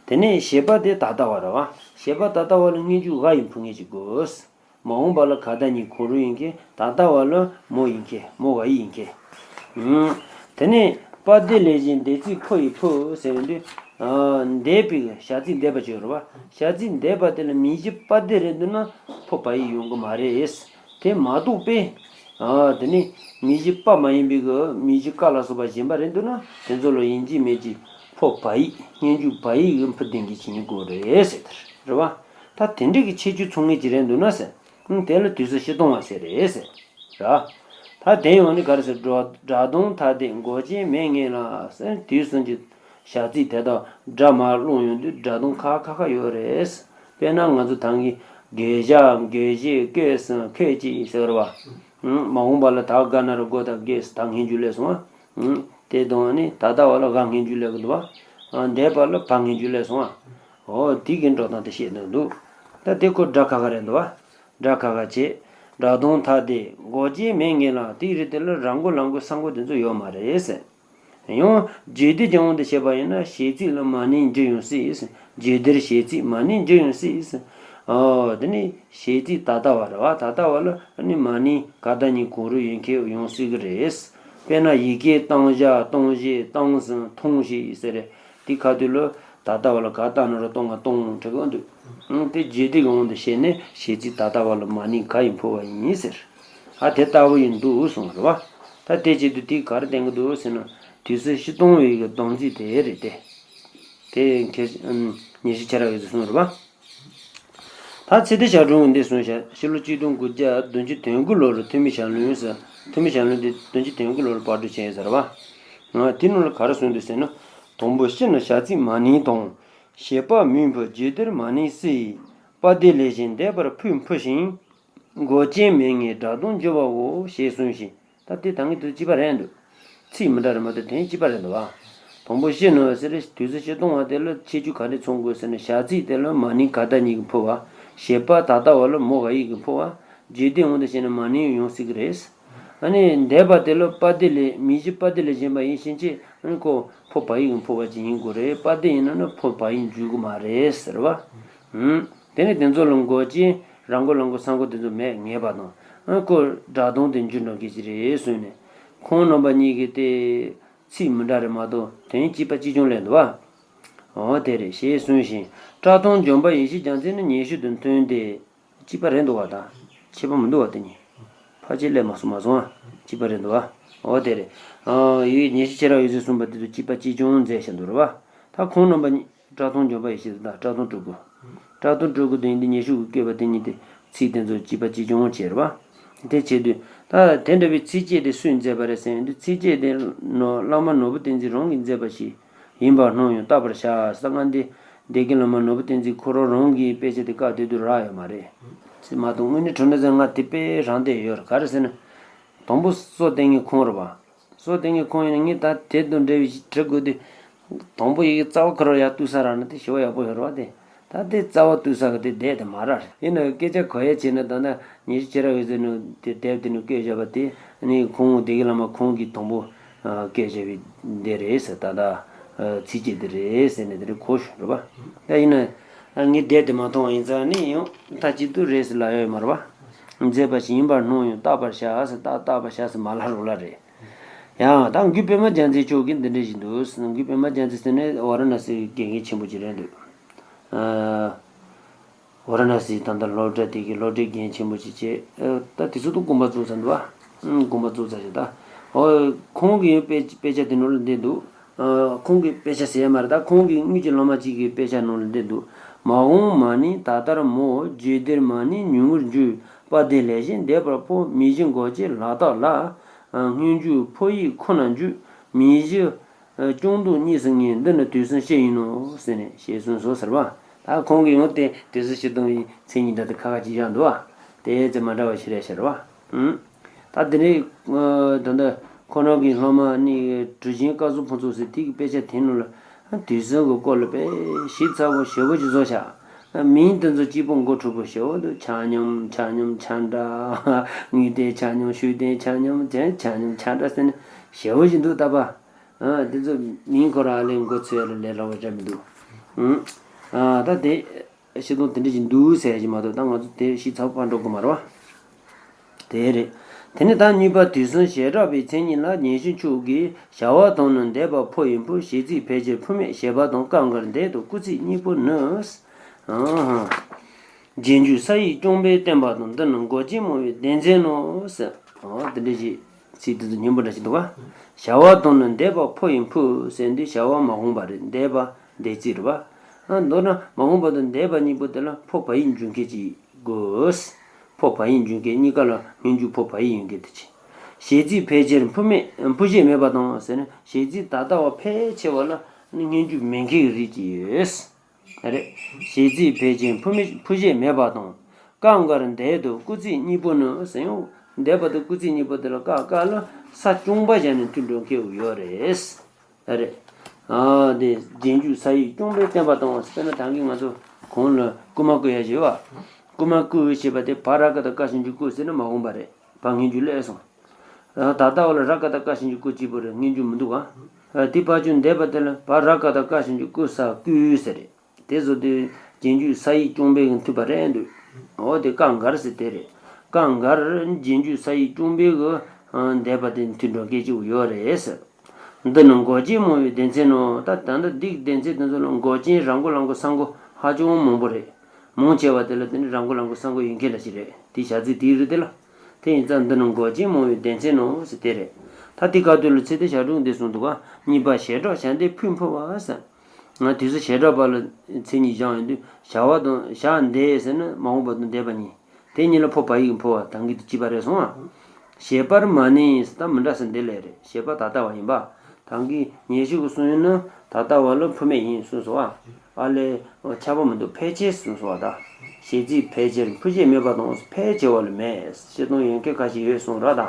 དེ་ནས་བྱེད་པ་དེ་ད་ལྟ་བ་རེད་བ། བྱེད་པ་ད་ལྟ་བ་ལ་སྔོན་འཇུག་ག་ཡིས་འཕུལ་མཁན་ཅིག་དགོས། མ་འོངས་པ་ལ་ག་ད་གཉིས་གང་རུང་ཡིན་མཁན། ད་ལྟ་བ་ལ་མོ་ཡིན་མཁན། མོ་ག་ཡིས་ཡིན་མཁན། དེ་ནས་པ་དེ་ལས་གཞན་འདས་ཚིག་ཕོ་ཡིས་འཕུལ་ཟེར་བའི་དུས། འདས་པའི་ཞག་ཚིག་འདས་པ་བརྗོད་རེད་བ། ཞག་ཚིག་འདས་པ་དེ་ལ་མིང་གཞི་པ་དེ་རེད་འདུག་ན་ཕོ་བ་ཡིས་ཡོང་གི་མ་རེད། དེ་མ་གཏོགས་པས། དེ་ནི་མིང་གཞི་པ་མ་ཡིན་པའི་གི་མིང་གཞི་ཀ་ལ་སོགས་པ་གཞན་པ་རེད་འདུག་ན་དེ་ཚོ་ལ་ཡིན་གཅིག་མིན་གཅིག་ཕོ་བ་ཡིས། སྔོན་འཇུག་བ་ཡིས་གི་འཕུལ་ལྡན་གྱི་བྱེད་ཉིད་དགོས་རེད་ཟེར་དེར་རེད་བ། ད་དེ་འདྲ་གི་ཁྱད་ཆོས་ཚང་མཁན་ཅིག་རེད་འདུག་ན་ཟེར། ཨང་། དེ་ལ་དུས་གསུམ་སྤྱི་སྟོང་བ་ཟེར་རེད་ཟེར། ར། ད་དེ་ཡང་ནི་ག་རེ་ཟེར། སྒྲ་སྒྲ་དོན་ཐ་དད་འགོག་རྐྱེན་མེད་ངེས་ལ་ཟེར། དུས་གསུམ་གྱི་བྱ་ཚིག་དེ་དག་སྒྲ་མར་སློང་ཡོང་དུས་སྒྲ་དོན་ཁག་ཁག་ཁག་ཡོད་རེད། དཔེར་ན་ང་ཚོ་ད་གིན་དགོད་བཞག་དགོད་བཞེས་བཀོད་ཟིན་བཀོད་ཅིག་ཟེར་བ། ཨང་། མ་འོངས་པ་ལ་ད་ག་ན་རོ་དགོད་དང་དགོད་ཟིན་ད་སྔོན་འཇུག་སླེབས་སོང་བ། ཨང་། དེ་དང་ནི་ད་ལྟ་བ་ལ་ག་སྔོན་འཇུག་སླེབས་ཀྱི་འདུག་བ། ཨང་། འདས་པ་ལ་བ་སྔོན་འཇུག་སླེབས་སོང་བ། འོ་དེ་གི་འགྲོ་སྟངས་དེ་བཤད་གནང་འདུག་ད་དེ་ཁོ་སྒྲ་ཁག་ཁག་རེད་འདུག་བ། སྒྲ་ཁག་ཁག་བྱས། སྒྲ་དོན་ཐ་དད་འགོག་རྐྱེན་མེད་ངེས་ལ། དེའི་རིགས་དེ་ལ་ར་མགོ་ལ་མགོ་ས་མགོ་དེ་ཚོ་ཡོད་མ་རེད་ཟེར། ཡང་རྗེས་ཟློས་ཀྱི་དབང་དུ་བྱས་པ་ཡིན་ན་བྱེད་ཚིག་ལ་མ་ནིང་འཇུག་ཡང་སྲིད་ཟེར། རྗེས་ཟློས་བྱེད་ཚིག་མ་ནིང་འཇུག་ཡང་སྲིད་ཟེར། ཨོ་དེ་ནི་བྱེད་ཚིག་ད་ལྟ་བ་རེད་བ། ད་ལྟ་བ་ལ་ནི་མ་ནིང་ག་ད་གཉིས་གང་རུང་ཡིན་མཁན་ཡང་སྲིད་ཀྱི་རེད། དཔེར་ན་ཡི་གེ་བཏང་བཞག་བཏང་བཞེས་བཏང་ཟིན་འཐུང་བཞེས་ཟེར་རེད། དེ་ཁ་ཐུག་ལ་ད་ལྟ་བ་ལ་ག་བཏང་ན་ར་གཏོང་བ་གཏོང་འགྲིག་གི་འདུག་ཨང་། དེ་རྗེས་ཟློས་ཀྱི་དབང་དུ་བྱས་ནས་བྱེད་ཚིག་ད་ལྟ་བ་ལ་མ་ནིང་ག་ཡིས་འཕུལ་བ་ཡིན་ཟེར། ཨ་དེ་ལྟ་བུ་ཡིན་འདུག་གསུངས་རེད་བ། ད་དེ་བྱེད་དུས་དེ་ག་རེ་བསྟན་གྱི་འདུག་ཟེར་ན་དུས་གསུམ་སྤྱི་སྟོང་བའི་གི་སྡོམ་རྩིས་དེ་རེད་དེ། དེ་ཁྱེད་ཉི་ཤུ་ཕྱི་རབས་ཡོད་ཚུལ་གསུངས་རེད་བ། ད་ཚེ་འདི་ཞག་གྲོང་གི་འདི་གསུངས་ཤག་ཕྱི་ལོ་གཅིག་སྟོང་དགུ་བརྒྱ་བདུན་ཅུ་དོན་དགུ་ལོར་ཐོན་མི་ཞལ་ལུང་ཟེར། ཐོན་མི་ཞལ་ལུང་འདི་བདུན་ཅུ་དོན་དགུ་ལོར་པར་སྐྲུན་བྱས་ཡོད་ཟེར་བ། ང་དེ་ནང་ལ་ག་རེ་གསུངས་འདུག་ཟེར་ན། དང་པོ་སྤྱི་ནི་བྱ་ཚིག་མ་ནིང་དང་། བྱེད་པ་མིང་འཕུལ་རྗེས་ཟློས་མ་ནིང་སྲིད། པ་དེ་ལས་གཞན་འདས་པར་ཕོ་འཕུལ་ཞིང་། འགོག་རྐྱེན་མེད་ངེས་སྒྲ་དོན་འཇུག་པའོ་ཞེས་གསུངས་ཤིང་། ད་དེ་ད་ངས་དུ་གཅིག་པ་རེད་འདུག་ཚིག་མི་འདྲ་རེད་མ་གཏོགས་དོན་གཅིག་པ་རེད་འདུག་བ། དང་པོ་སྤྱི་ནི་ཟེར་དུས་གསུམ་སྤྱི་སྟོང་བ་དེ་ལ་ཁྱད་ཆོས་ག་འདྲས་ཚང་དགོས་ཟེར་ན། བྱ་ཚིག་དེ་ལ་མ་ནིང་ག་ད་གཉིས་ཀྱིས་འཕུལ་བ། བྱེད་པ་ད་ལྟ་བ་ལ་མོ་ག་ཡིག་གིས་འཕུལ་བ། རྗེས་ཟློས་དབང་དུ་བྱས་ན་མ་ནིང་ཡང་སྲིད་ཀྱི་རེད། ཨ་ནི་འདས་པ་དེ་ལ་པ་དེ་ལས་མིང་གཞི་པ་དེ་ལས་གཞན་པ་ཡིན་ཕྱིན་ཆད་ཨ་ནི་ཁོ་ཕོ་བ་ཡིག་གིས་འཕུལ་བ་ཅིག་ཡིན་དགོས་རེད། པ་དེ་ཡིན་ན་ནི་ཕོ་བ་ཡིག་འཇུག་གི་མ་རེད་ཟེར་བ། ཨུམ། དེ་ནས་དེ་ཚོ་ལ་འགོག་རྐྱེན་ར་མགོ་ལ་མགོ་ས་མགོ་དེ་ཚོ་མེད་ངེས་པ་དང་། ཨ་ཁོ་སྒྲ་དོན་དེ་འཇུག་འགྲོ་མཁན་ཞིག་རེད་གསུངས་ནས། ཁོང་རྣམ་པ་གཉིས་ཀྱིས་དེ་ཚིག་མི་འདྲ་རེད་མ་གཏོགས་དོན་གཅིག་པ་གཅིག་རྐྱང་ལས་འདུག་བ། འོ་དེ་རེད་ཞེས་གསུངས་ཤིང་། སྐྲ་གདུང་ལྗོན་པ་ཡེ་ཤེས་རྒྱལ་མཚན་ནི་ཉི་ཤུ་དང་མཐུན་ཏེ། གཅིག་པ་རེད་འདུག་བ་དང་། ཁྱད་པར་མི་འདུག་བ་དེ་གཉིས། ཕལ་ཆེར་སླེབས་མ་སོང་མ་སོང་ཨ། གཅིག་པ་རེད་འདུག་བ། འོ་དེ་རེད། ཨ་ཡུལ་ཉི་ཤུ་ཕྱི་རབས་ཡོད་ཚུལ་གསུངས་པ་དེ་ཚོ་གཅིག་པ་གཅིག་རྐྱང་མཛད་བཞག་འདུག་རེད་བ། ད་ཁོང་རྣམ་པ་གཉིས། སྐྲ་གདུང་ལྗོན་པ་ཡེ་ཤེས་དང་སྐྲ་གདུང་སྤྲུལ་སྐུ། སྐྲ་གདུང་སྤྲུལ་སྐུ་དེ་ཡིན་དུས་ཉི་ཤུ་གིས་བཀོད་པ་དེ་གཉིས་དེ་ཚིག་དེ་ཚོ་གཅིག་པ་གཅིག་རྐྱང་བྱས་རེད་བ། དེ་བྱེད་དུས་ད་དེ་འདྲ་བའི་ཚིགས་བཅད་དེ་སུས་མཛད་པ་རེད་ཟེར་ཡོང་དུས། ཚིགས་བཅད་དེ་ནོར་བླ་མ་ནོར་བུ་བསྟན་འཛིན་རང་གིས་མཛད་པ་ཞིག་ཡིན་པར་སྣང་ཡང་བརྟག་པར་བྱ་ཟེར། ང་འདི་སྡེ་དགེ་བླ་མ་ནོར་བུ་བསྟན་འཛིན་ཁོ་རང་རང་གི་དཔེ་ཆ་དེ་བཀག་བསྡད་དུས་རག་ཡོད་མ་རེད། ཚིག་མ་གཏོགས་དངོས་གནས་དྲང་གནས་ཟེར་ང་དེ་དཔེ་རང་བསྡད་ཡོད་རེད། ག་རེ་ཟེར་ན། དང་པོ་གསོ་བསྟེན་མཁན་ཁོང་རེད་བ། གསོ་བསྟེན་མཁན་ཁོང་ཡིན་ན་ངས་ད་དེ་དང་འབྲེལ་བའི་ཞིག་འབྲི་དགོས་དུས། དང་པོ་ཡི་གེ་རྩ་བ་ཁོ་རང་ཡར་གཏུགས་ས་རག་ན་དེ་ཞེ་པོ་ཡག་པོ་ཡོད་རེད་བ་དེ། ད་དེ་རྩ་བ་གཏུགས་ས་གི་དེ་དེབ་དེ་མ་རག་རེད། ཡིན་ནའང་སྐད་ཆ་གོ་ཡ་བྱས་ན་ད་ལྟ་ཉི་ཤུ་ཕྱི་རབས་ཡོད་ཚུལ་ནང་དེ་དེབ་དེ་ནང་བཀོད་བཞག་པ་དེ་ནི་ཁོང་སྡེ་དགེ་བླ་མ་ཁོང་གིས་དང་པོ་ཨ་བཀོད་བཞག་པའི་དེ་རེད་ཟེར། ད་ལྟ་ཨ་ཚིགས་བཅད་དེ་རེད་ཟེར་ནས་དེ་རིང་གོ་བྱུང་རེད་བ། ད་ཡིན་ན་ཨ་ངས་དེབ་དེ་མ་མཐོང་བ་ཡིན་ཙང་ནི་ཡང་མཐའ་གཅིག་ཏུ་རེད་ཟེར་ལབ་ཡ་ཡོད་མ་རེད་བ། མཛད་པ་ཞིག་ཡིན་པར་སྣང་ཡང་བརྟག་པར་བྱ་ཟེར། ད་བརྟག་པར་བྱ་ཟེར་མ་ལབ་རོགས་ལ་རེད། ཡང་ད་འགོས་པད་མ་རྒྱལ་མཚན་མཆོག་གིས་འདི་འདྲ་ཞིག་འདུག་འགོས་པད་མ་རྒྱལ་མཚན་ཟེར་ནས་ཝཱ་ར་ཎ་སིའི་དགེ་རྒན་ཆེན་པོ་ཅིག་རེད་འདུག་ཝཱ་ར་ཎ་སིའི་ད་ལྟ་སློབ་གྲྭ་དེ་གི་སློབ་གྲྭའི་རྒན་ཆེན་པོ་ཅིག་བྱས། ད་དེ་ཚོ་དུ་དགོངས་པ་རྫོགས་ཚར་འདུག་བ། དགོངས་པ་རྫོགས་ཚར་ཞིག་ད། ཨོ། ཁོང་གི་དཔེ་དཔེ་ཆ་དེ་ནང་ལ་འདི་འདུག་ཁོང་གི་དཔེ་ཆ་ཟེར་ཡ་མ་རེད། ད་ཁོང་གི་དངུལ་གྱི་སློབ་མ་གཅིག་གི་དཔེ་ཆ་ནང་ལ་འདི་འདུག་མ་འོངས་མ་ཎི་ད་ལྟར་མོ། རྗེས་འདིར་མ་ཎི་མྱུར་མོར་འཇུག་དཔལ་ལྡན་ལེགས་བཤད་བཟླས་པ་ཕོ། མི་བཞི་མགོ་ཅན་ལ་དྭགས་ལ། སྔོན་འཇུག་ཕོ་ཡིག་ཁོ་ན་འཇུག་མི་བཞི་སྐྱོང་གདུང་གཉིས་སུ་ངེས། འདི་ནི་དུས་གསུམ་སྤྱི་ཡིན་ནོ། ཟེར་ནས་ཞེས་གསུངས་སོ་ཟེར་བ། ད་ཁོང་གིས་ཡང་དེ་དུས་གསུམ་སྤྱི་གཏོང་བའི་མཚན་ཉིད་འདྲ་དེ་ཁ་ཁ་ཅིག་བཞག་འདུག་བ། དེ་ཚེ་མ་འདྲ་བ་ཞིག་རེད་ཟེར་བ། ད་དེ་ནས་ད་ལྟ་ཁོ་རང་གི་སློབ་མ་ནི་གྲུ་ཆེན་སྐལ་བཟང་ཕུན་ཚོགས་ཟེར་དེ་གི་དཔེ་ཆ་དེ་ནང་ལ། དུས་གསུམ་གྱི་སྐོར་ལ་དཔེ་ཞིབ་ཚགས་པོ་ཞེ་པོ་ཅིག་བཟོ་བཞག་མིང་དེ་ཚོ་གཅིག་པོ་མགོ་འཁྲུག་པོ་ཞེ་པོ་འདུག་ཆ་སྙོམས། ཆ་སྙོམས་ཆ་འདྲ། དངོས་བསྟན་ཆ་སྙོམས། ཤུགས་བསྟན་ཆ་སྙོམས། རྒྱན་ཆ་སྙོམས་ཆ་འདྲ་ཟེར་ནས་ཞེ་པོ་ཅིག་འདུག་ད་པ། དེ་ཚོ་མིང་ཁོ་རང་ལས་མགོ་ཚོས་ལ་ལས་སླ་བ་འདྲ་མི་འདུག་ད་དེ། ཤེས་དོན་དེ་འདྲ་ཞིག་འདུག་ཟེར་གྱི་མ་གཏོགས། ད་ང་ཚོ་དེ་ཤེས་ཚར་ཕར་འགྲོ་དགོས་མ་རེད་བ། དེ་རེད། དེ་ནས་ད་གཉིས་པ་དུས་གསུམ་བྱེ་བྲག་པའི་མཚན་ཉིད་ལ། ཉན་ཤིང་མཆོག་གིས་བྱ་བ་དང་ནི་འདས་པ་ཕོ་ཡི་འཕུལ། གཞས་ཚིག་ཕལ་ཆེར་འཕུལ་མེད་ཞེས་པ་དང་། སྐབས་འགར་འདས་དང་སྐུལ་ཚིག་གཉིས་པོ་ནི། རྗེས་འཇུག་ས་ཡི་རྐྱང་པས་བསྟན་པ་དང་། འདི་ནི་མགོ་ཅན་མང་བའི་སྡེ་ཚན་ནོ། ཟེར། འོ་དེ་འདྲ་ཞིག་ཚིག་དེ་ཚོ་སྙན་པོ་འདྲ་ཞིག་འདུག་ག་བྱ་བ་དང་ནི་འདས་པ་ཕོ་ཡི་འཕུལ་ཟེར་འདི་བྱ་བ་མ་འོངས་པ་རེད། འདས་པ་འདས་ཚིག་རེད་བ། ཨ་མདོར་ན་མ་འོངས་པ་དང་འདས་པ་གཉིས་པོ་དེ་ལ་ཕོ་བ་ཡིག་འཇུག་མཁན་ཅིག་དགོས། ཕོ་བ་ཡིག་འཇུག་མཁན་གཉིས་ཀ་ལ་སྔོན་འཇུག་ཕོ་བ་ཡིག་ཡོད་མཁན་དེ་ཅིག་གཞས་ཚིག་ཕལ་ཆེར་འཕུལ་མེད་འཕུལ་བྱེད་མེད་པ་དང་ཟེར་ན། གཞས་ཚིག་ད་ལྟ་བ་ཕལ་ཆེ་བ་ལ་ནི་སྔོན་འཇུག་མེད་མཁན་གྱི་རིགས་ཅིག་ཡོད། རེད། གཞས་ཚིག་ཕལ་ཆེར་འཕུལ་མེད་འཕུལ་བྱེད་མེད་པ་དང་། སྐབས་འགར་འདས་དང་སྐུལ་ཚིག་གཉིས་པོ་ནི་ཟེར་ཡང་། འདས་པ་དང་སྐུལ་ཚིག་གཉིས་པོ་དེ་ལ་སྐབས་སྐབས་ལ་ས་རྐྱང་པ་བཞག་ནས་མཐུན་འགྲོ་མཁན་ཡོད་རེད། རེད། ཨ་དེ་རྗེས་འཇུག་ས་ཡིག་རྐྱང་པས་བསྟན་པ་དང་། དཔེར་ན་ད་གིན་ང་ཚོ་གོང་ལ་བསྐུལ་མ་བསྐུལ་ཡ་ཞེས་པ། བསྐུལ་མ་བསྐུལ་ཞེས་པ་དེ་བ་ར་ག་བཏགས་ཀ་ཞབས་ཀྱུ་བསྐུལ་ཟེར་ན་མ་འོངས་པ་རེད། བ་སྔོན་འཇུག་སླེབས་སོང་། ད་ལྟ་བ་ལ་ར་ག་བཏགས་ཀ་ཞབས་ཀྱུ་བསྐུལ་གཅིག་པོ་རེད། སྔོན་འཇུག་མི་འདུག་ག་དེ་བར་གྱི་འདས་པ་དེ་ལ་བ་ར་ག་བཏགས་ཀ་ཞབས་ཀྱུ་བསྐུལ་ས་བསྐུལ་ཟེར་རེད། དེ་ཚོ་དེ་རྗེས་འཇུག་ས་ཡིག་རྐྱང་པས་མཐུན་པ་རེད་འདུག་འོ་དེ་སྐབས་འགར་ཟེར་དེ་རེད། སྐབས་འགར་རྗེས་འཇུག་ས་ཡིག་རྐྱང་པས་གི་འདས་པ་དེ་མཐུན་འགྲོ་སྐད་ཅིག་ཡོད་རེད་ཟེར། འདི་ནི་མགོ་ཅན་མང་བའི་སྡེ་ཚན་ནོ། ད་ད་ལྟ་འདི་གི་སྡེ་ཚན་དེ་ཚོ་ལ་མགོ་ཅན་ར་མགོ་ལ་མགོ་ས་མགོ་ཧ་ཅང་མང་པོ་རེད། མང་ཆེ་བ་དེ་ལ་དེ་ནི་ར་མགོ་ལ་མགོ་ས་མགོ་ཡོད་མཁན་འདྲ་ཞིག་རེད། དེ་བྱ་ཚིག་དེའི་རིགས་དེ་ལ། དེ་ཡིན་ཙང་འདི་ནི་མགོ་ཅན་མང་བའི་སྡེ་ཚན་ནོ་ཟེར་དེ་རེད། ད་དེ་ག་དུས་ལ་ཚེ་འདས་ཞབས་དྲུང་འདི་གསུངས་འདུག་ག་གཉིས་པ་བྱེ་བྲག་བྱ་འདས་ཕོ་ཡི་འཕུལ་བ་ཟེར། ང་དུས་སུ་བྱེ་བྲག་པ་ལ་མཚན་ཉིད་བཞག་ཡོང་དུས་བྱ་བ་དང་བྱ་འདས་ཟེར་ན་མ་འོངས་པ་དང་འདས་པ་གཉིས། དེ་གཉིས་ལ་ཕོ་བ་ཡིག་འཕུལ་བ་དང་གི་དུ་གཅིག་པ་རེད་སོང་ཨ། བྱེད་པར་མ་ནུས་ད་མི་འདྲ་ས་འདི་ལས་རེད། བྱེད་པ་ད་ལྟ་བ་ཡིན་པ། དང་གི་ཉན་ཤིང་གི་གསུང་ཡིན་ན་ད་ལྟ་བ་ལ་འཕུལ་མེད་ཡིན་གསུངས་སོ་ཨ། ཨ་ལས་ཁྱབ་པ་མི་འདུག་ཕལ་ཆེར་གསུངས་སོ་ཨ། ད་གཞས་ཚིག་ཕལ་ཆེར་འཕུལ་བྱེད་མེད་པ་དང་ཕལ་ཆེ་བ་ལ་མེད། བཤད་སྟངས་ཡོན་ཁྱད་ཁ་ཤས་ཡོད་གསུངས་ར་ད།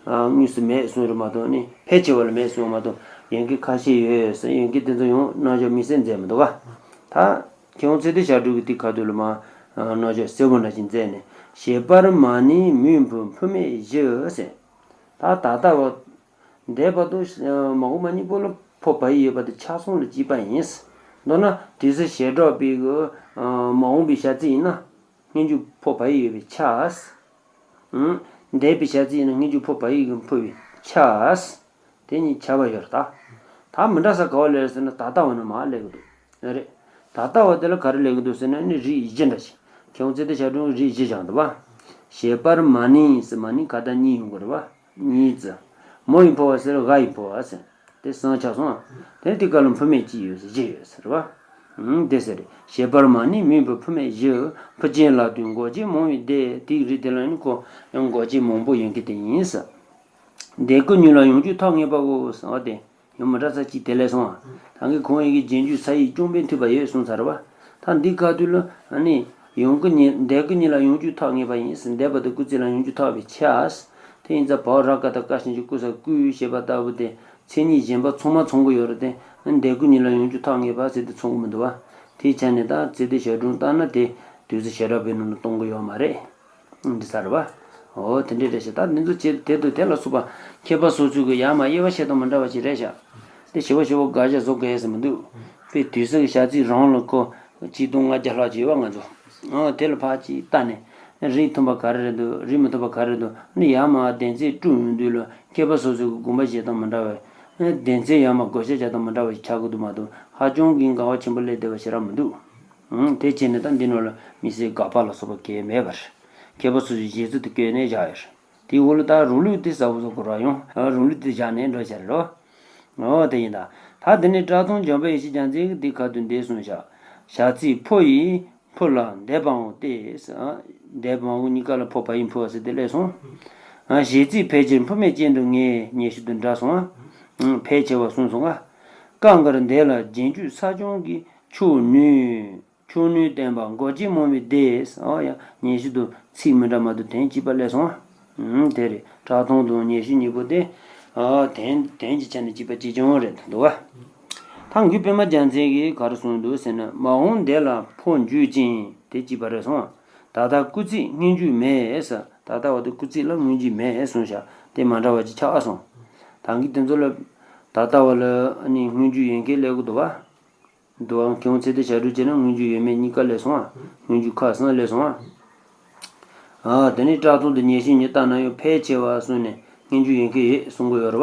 ཨ་དངོས་སུ་མེད་གསུངས་ར་མ་གཏོགས་ནི་ཕལ་ཆེ་བ་ལ་མེད་གསུངས་མ་གཏོགས་ཡོན་ཁྱད་ཁ་ཤས་ཡོད་ཟེར་ཡོན་ཁྱད་དེ་ཚོ་ཡང་རྣམ་འཇོག་དམིགས་བསལ་མཛད་མི་འདུག་ག་ད། ཁྱེད་རང་ཚེ་འདས་ཞབས་དྲུང་གི་དེ་ཁ་ཐུག་ལ་མ། རྣམ་འཇོག་གསལ་པོ་འདྲ་ཞིག་མཛད་ནས་བྱེད་པར་མ་ནུས་མི་འཕུལ་འཕུལ་མེད་བཞི་ཟེར། ད་ད་ལྟ་བ། འདས་པ་དང་མ་འོངས་པ་གཉིས་པོ་ལ་ཕོ་བ་ཡིག་ཡོད་པ་དེ་ཆ་ཚང་ལ་གཅིག་པ་ཡིན། མདོར་ན་དུས་སུ་བྱེ་བྲག་པའི་གི་མ་འོངས་པའི་བྱ་ཚིག་ཡིན་ན་སྔོན་འཇུག་ཕོ་བ་ཡིག་ཡོད་པའི་ཆ། འདས་པའི་བྱ་ཚིག་ཡིན་ན་སྔོན་འཇུག་ཕོ་བ་ཡིག་གི་འཕུལ་བའི་ཆ། དེ་གཉིས་ཁྱབ་པ་ཡོད་རེད་ད། ད་མི་འདྲ་ས་ག་བ་ལས་ཟེར་ན་ད་ལྟ་བ་ནི་མར་སླེབས་ཀྱི་འདུག་རེད། ད་ལྟ་བ་དེ་ལ་ག་རེ་སླེབས་ཀྱི་འདུག་ཟེར་ན་ནི་རིགས་བཞི་འདྲ་ཞིག་ཁྱེད་རང་ཚེ་འདས་ཞབས་དྲུང་གི་རིགས་བཞི་བཞག་འདུག་བ། བྱེད་པར་མ་ནུས་ཟེར་མ་ནུས་ག་ད་གཉིས་ཡོང་གི་རེད་བ། གཉིས་ཙི། མོ་ཡི་འཕུལ་བ་ཟེར་ག་ཡི་འཕུལ་བ་ཟེར། དེ་གསུམ་ཆགས་སོང་། དེ་དེ་ག་ལ་འཕུལ་མེད་གཅིག་ཡོད་ཟེར་བཞི་ཡོད་ཟེར་བ། ཨང་དེ་ཟེར། བྱེད་པར་མ་ནུས་མི་འཕུལ་འཕུལ་མེད་བཞི། འཕུལ་ཅན་ལ་ལྟོས་མགོ་ཅན་མང་བའི་སྡེ། དེའི་རིགས་དེ་ལ་ནི་ཁོ་ཡང་མགོ་ཅན་མང་པོ་ཡོད་མཁན་དེ་ཡིན་ཟེར། འདས་སྐུལ་གཉིས་ལ་ཡང་འཇུག་ཐག་ངེས་པའོ་ཟེར་བ་དེ། ཡང་མི་འདྲ་ས་གཅིག་དེ་ལས་སོང་ཨ། ད་གིན་ཁོང་ཡི་གི་རྗེས་འཇུག་ས་ཡིག་རྐྱང་པས་མཐུན་པ་ཡོད་གསུངས་ཚར་བ། ད་འདི་ག་དུས་ལ་ཨ་ནི། ཡང་སྐུལ་གཉིས་འདས་སྐུལ་གཉིས་ལ་ཡང་འཇུག་ཐག་ངེས་པ་ཡིན་ཟེར། འདས་པ་དང་སྐུལ་ཚིག་ལ་ཡང་འཇུག་ཐག་པའི་ཆ། དེ་ཡིན་ཙང་བ་ར་ག་བཏགས་ཀ་ཞབས་ཀྱུ་བསྐུལ་ས་བསྐུལ་ཞེས་པ་ལྟ་བུ་དེ་མཚན་ཉིད་གཞན་པ་ཚང་མ་ཚང་གི་ཡོད་རེད་དེ། འདས་སྐུལ་གཉིས་ལ་ཡང་འཇུག་ཐག་ངེས་པ་ཟེར་དེ་ཚང་གི་མི་འདུག་བ། དེའི་ཆ་ནས་ད་ཚེ་འདས་ཞབས་དྲུང་ལྟར་ན་དེ་དུས་སུ་བྱེ་བྲག་པའི་ནང་ལ་གཏོང་གི་ཡོད་མ་རེད། འདི་ཚར་བ། འོ་དེ་འདྲའི་རེད་ཤག་ད་འདི་ཚོ་བྱེད་དེ་དུ་དེ་ལ་སོགས་པ་མཁས་པ་སོ་སོའི་གི་ཡ་མ་དབྱེ་བ་བྱེད་སྟངས་མི་འདྲ་བ་ཞིག་རེད་ཤག་དེ་ཞི་བ་ཞི་བ་དགག་བྱ་བཟོ་དགོས་ཟེར་མི་འདུག་དཔེ་དུས་སུ་གི་བྱ་ཚིག་རང་ལ་ཁོ་གཅིག་སྟོང་ལྔ་བརྒྱ་ལྷག་ཅིག་ཡོད་བ་ང་ཚོ། འོ་དེ་ལ་ཕར་ཅིག་ལྟ་ནས་ རིགས་མཐུན་པ་ག་རེ་རེད་འདུག་རིགས་མི་མཐུན་པ་ག་རེ་འདུག་ཨ་ནི་ཡར་མར་སྡེ་ཚན་དཀྲུག་ཡོང་དུས་ལ་མཁས་པ་སོ་སོའི་དགོངས་པ་བཞེས་སྟངས་མི་འདྲ་བས། སྡེ་ཚན་ཡར་མར་བགོ་བཤའ་རྒྱག་སྟངས་མི་འདྲ་བ་ཞིག་ཆགས་ཀྱི་འདུག་མ་གཏོགས་ཧ་ཅང་གི་འགལ་བ་ཆེན་པོ་སླེབས་བསྡད་པ་ཞིག་རང་མི་འདུག་ཨང་། དེ་བྱས་ནས་ད་འདི་ནང་ལ་དམིགས་བསལ་དགག་པ་ལ་སོགས་པ་གང་ཡང་མེད་པར། མཁས་པ་སོ་སོའི་བཞེད་ཚུལ་དེ་བཀོད་ནས་བཞག་ཡོད་རེད། དེའི་འོག་ལ་ད་རང་ལུགས་དེ་ཟབ་པོ་ཟབ་པོ་ར་ཡོང་། རང་ལུགས་དེ་བཞག་ནས་འགྲོ་བྱ་རེད་རོ། འོ་དེ་ཡིན་ད། ད་དེ་ནས་གྲགས་ཐོང་འཇམ་དཔལ་ཡེ་ཤེས་རྒྱལ་མཚན་གྱིས་དེ་ཁ་ཏུ་འདི་གསུངས་བཞག་བྱ་ཚིག་ཕོ་ཡིས་ཕོ་ལ་འདས་པའང་སྟེ། འདས་པའང་གཉིས་ཀ་ལ་ཕོ་བ་ཡིན་ཕོ་བ་ཟེར་དེ་སླེབས་སོང་། གཞས་ཚིག་ཕལ་ཆེར་ཕོ་མོའི་རྐྱེན་དུ་ངེས་ཉེ་ཤོས་དུ་འདྲ་སོང་། ཕལ་ཆེ་བ་གསུངས་སོང་ང་། སྐབས་འགར་འདས་ལ་རྗེས་འཇུག་ས་སྐྱོང་གི་ཕྱོགས་ནུས། ཕྱོགས་ནུས་བསྟན་པ་མགོ་ཅན་མང་བའི་སྡེ། ཨོ་ཡ། ཉེ་ཤོས་དུ་ཚིག་མི་འདྲ་མ་གཏོགས་དོན་གཅིག་པ་སླེབས་སོང་ང་། དེ་རེད། གྲགས་ཐོང་དང་ཉེ་ཤོས་གཉིས་པོ་དེ། དོན་དོན་གྱི་ཆ་ནས་གཅིག་པ་གཅིག་རྐྱང་རེད་འདུག་ག་ད་འགོས་པད་མ་རྒྱལ་མཚན་གྱིས་ག་རེ་གསུངས་འདུག་ཟེར་ན། མ་འོངས་འདས་ལ་ཕོ་འཇུག་ཅིང་དེ་གཅིག་པ་རེད་སོང་ང་། ད་ལྟ་སྐུལ་ཚིག་སྔོན་འཇུག་མེད་ཟེར། ད་ལྟ་བ་དེ་སྐུལ་ཚིག་ལ་སྔོན་འཇུག་མེད་གསུངས་བཞག་དེ་མ་འདྲ་བ་ཅིག་ཆགས་སོང་། ད་གིན་དེ་ཚོ་ལ་ད་ལྟ་བ་ལ་ནི་སྔོན་འཇུག་ཡོད་མཁན་སླེབས་ཀྱི་འདུག་ག་འདུག་ཨང་། ཁྱེད་རང་ཚེ་འདི་བྱ་སྒྲུབ་བྱས་ན་སྔོན་འཇུག་ཡོད་མེད་གཉིས་ཀ་སླེབས་སོང་ཨ། སྔོན་འཇུག་ཁག་གསུམ་སླེབས་སོང་ཨ། ཨ་དེ་ནས་གྲགས་ཐོང་དུ་ཉེ་ཤོས་གཉིས་ལྟ་ན་ཡང་ཕལ་ཆེ་བ་གསུངས་ནས་སྔོན་འཇུག་ཡོད་མཁན་ཡོད་གསུང་གི་ཡོད་རེད་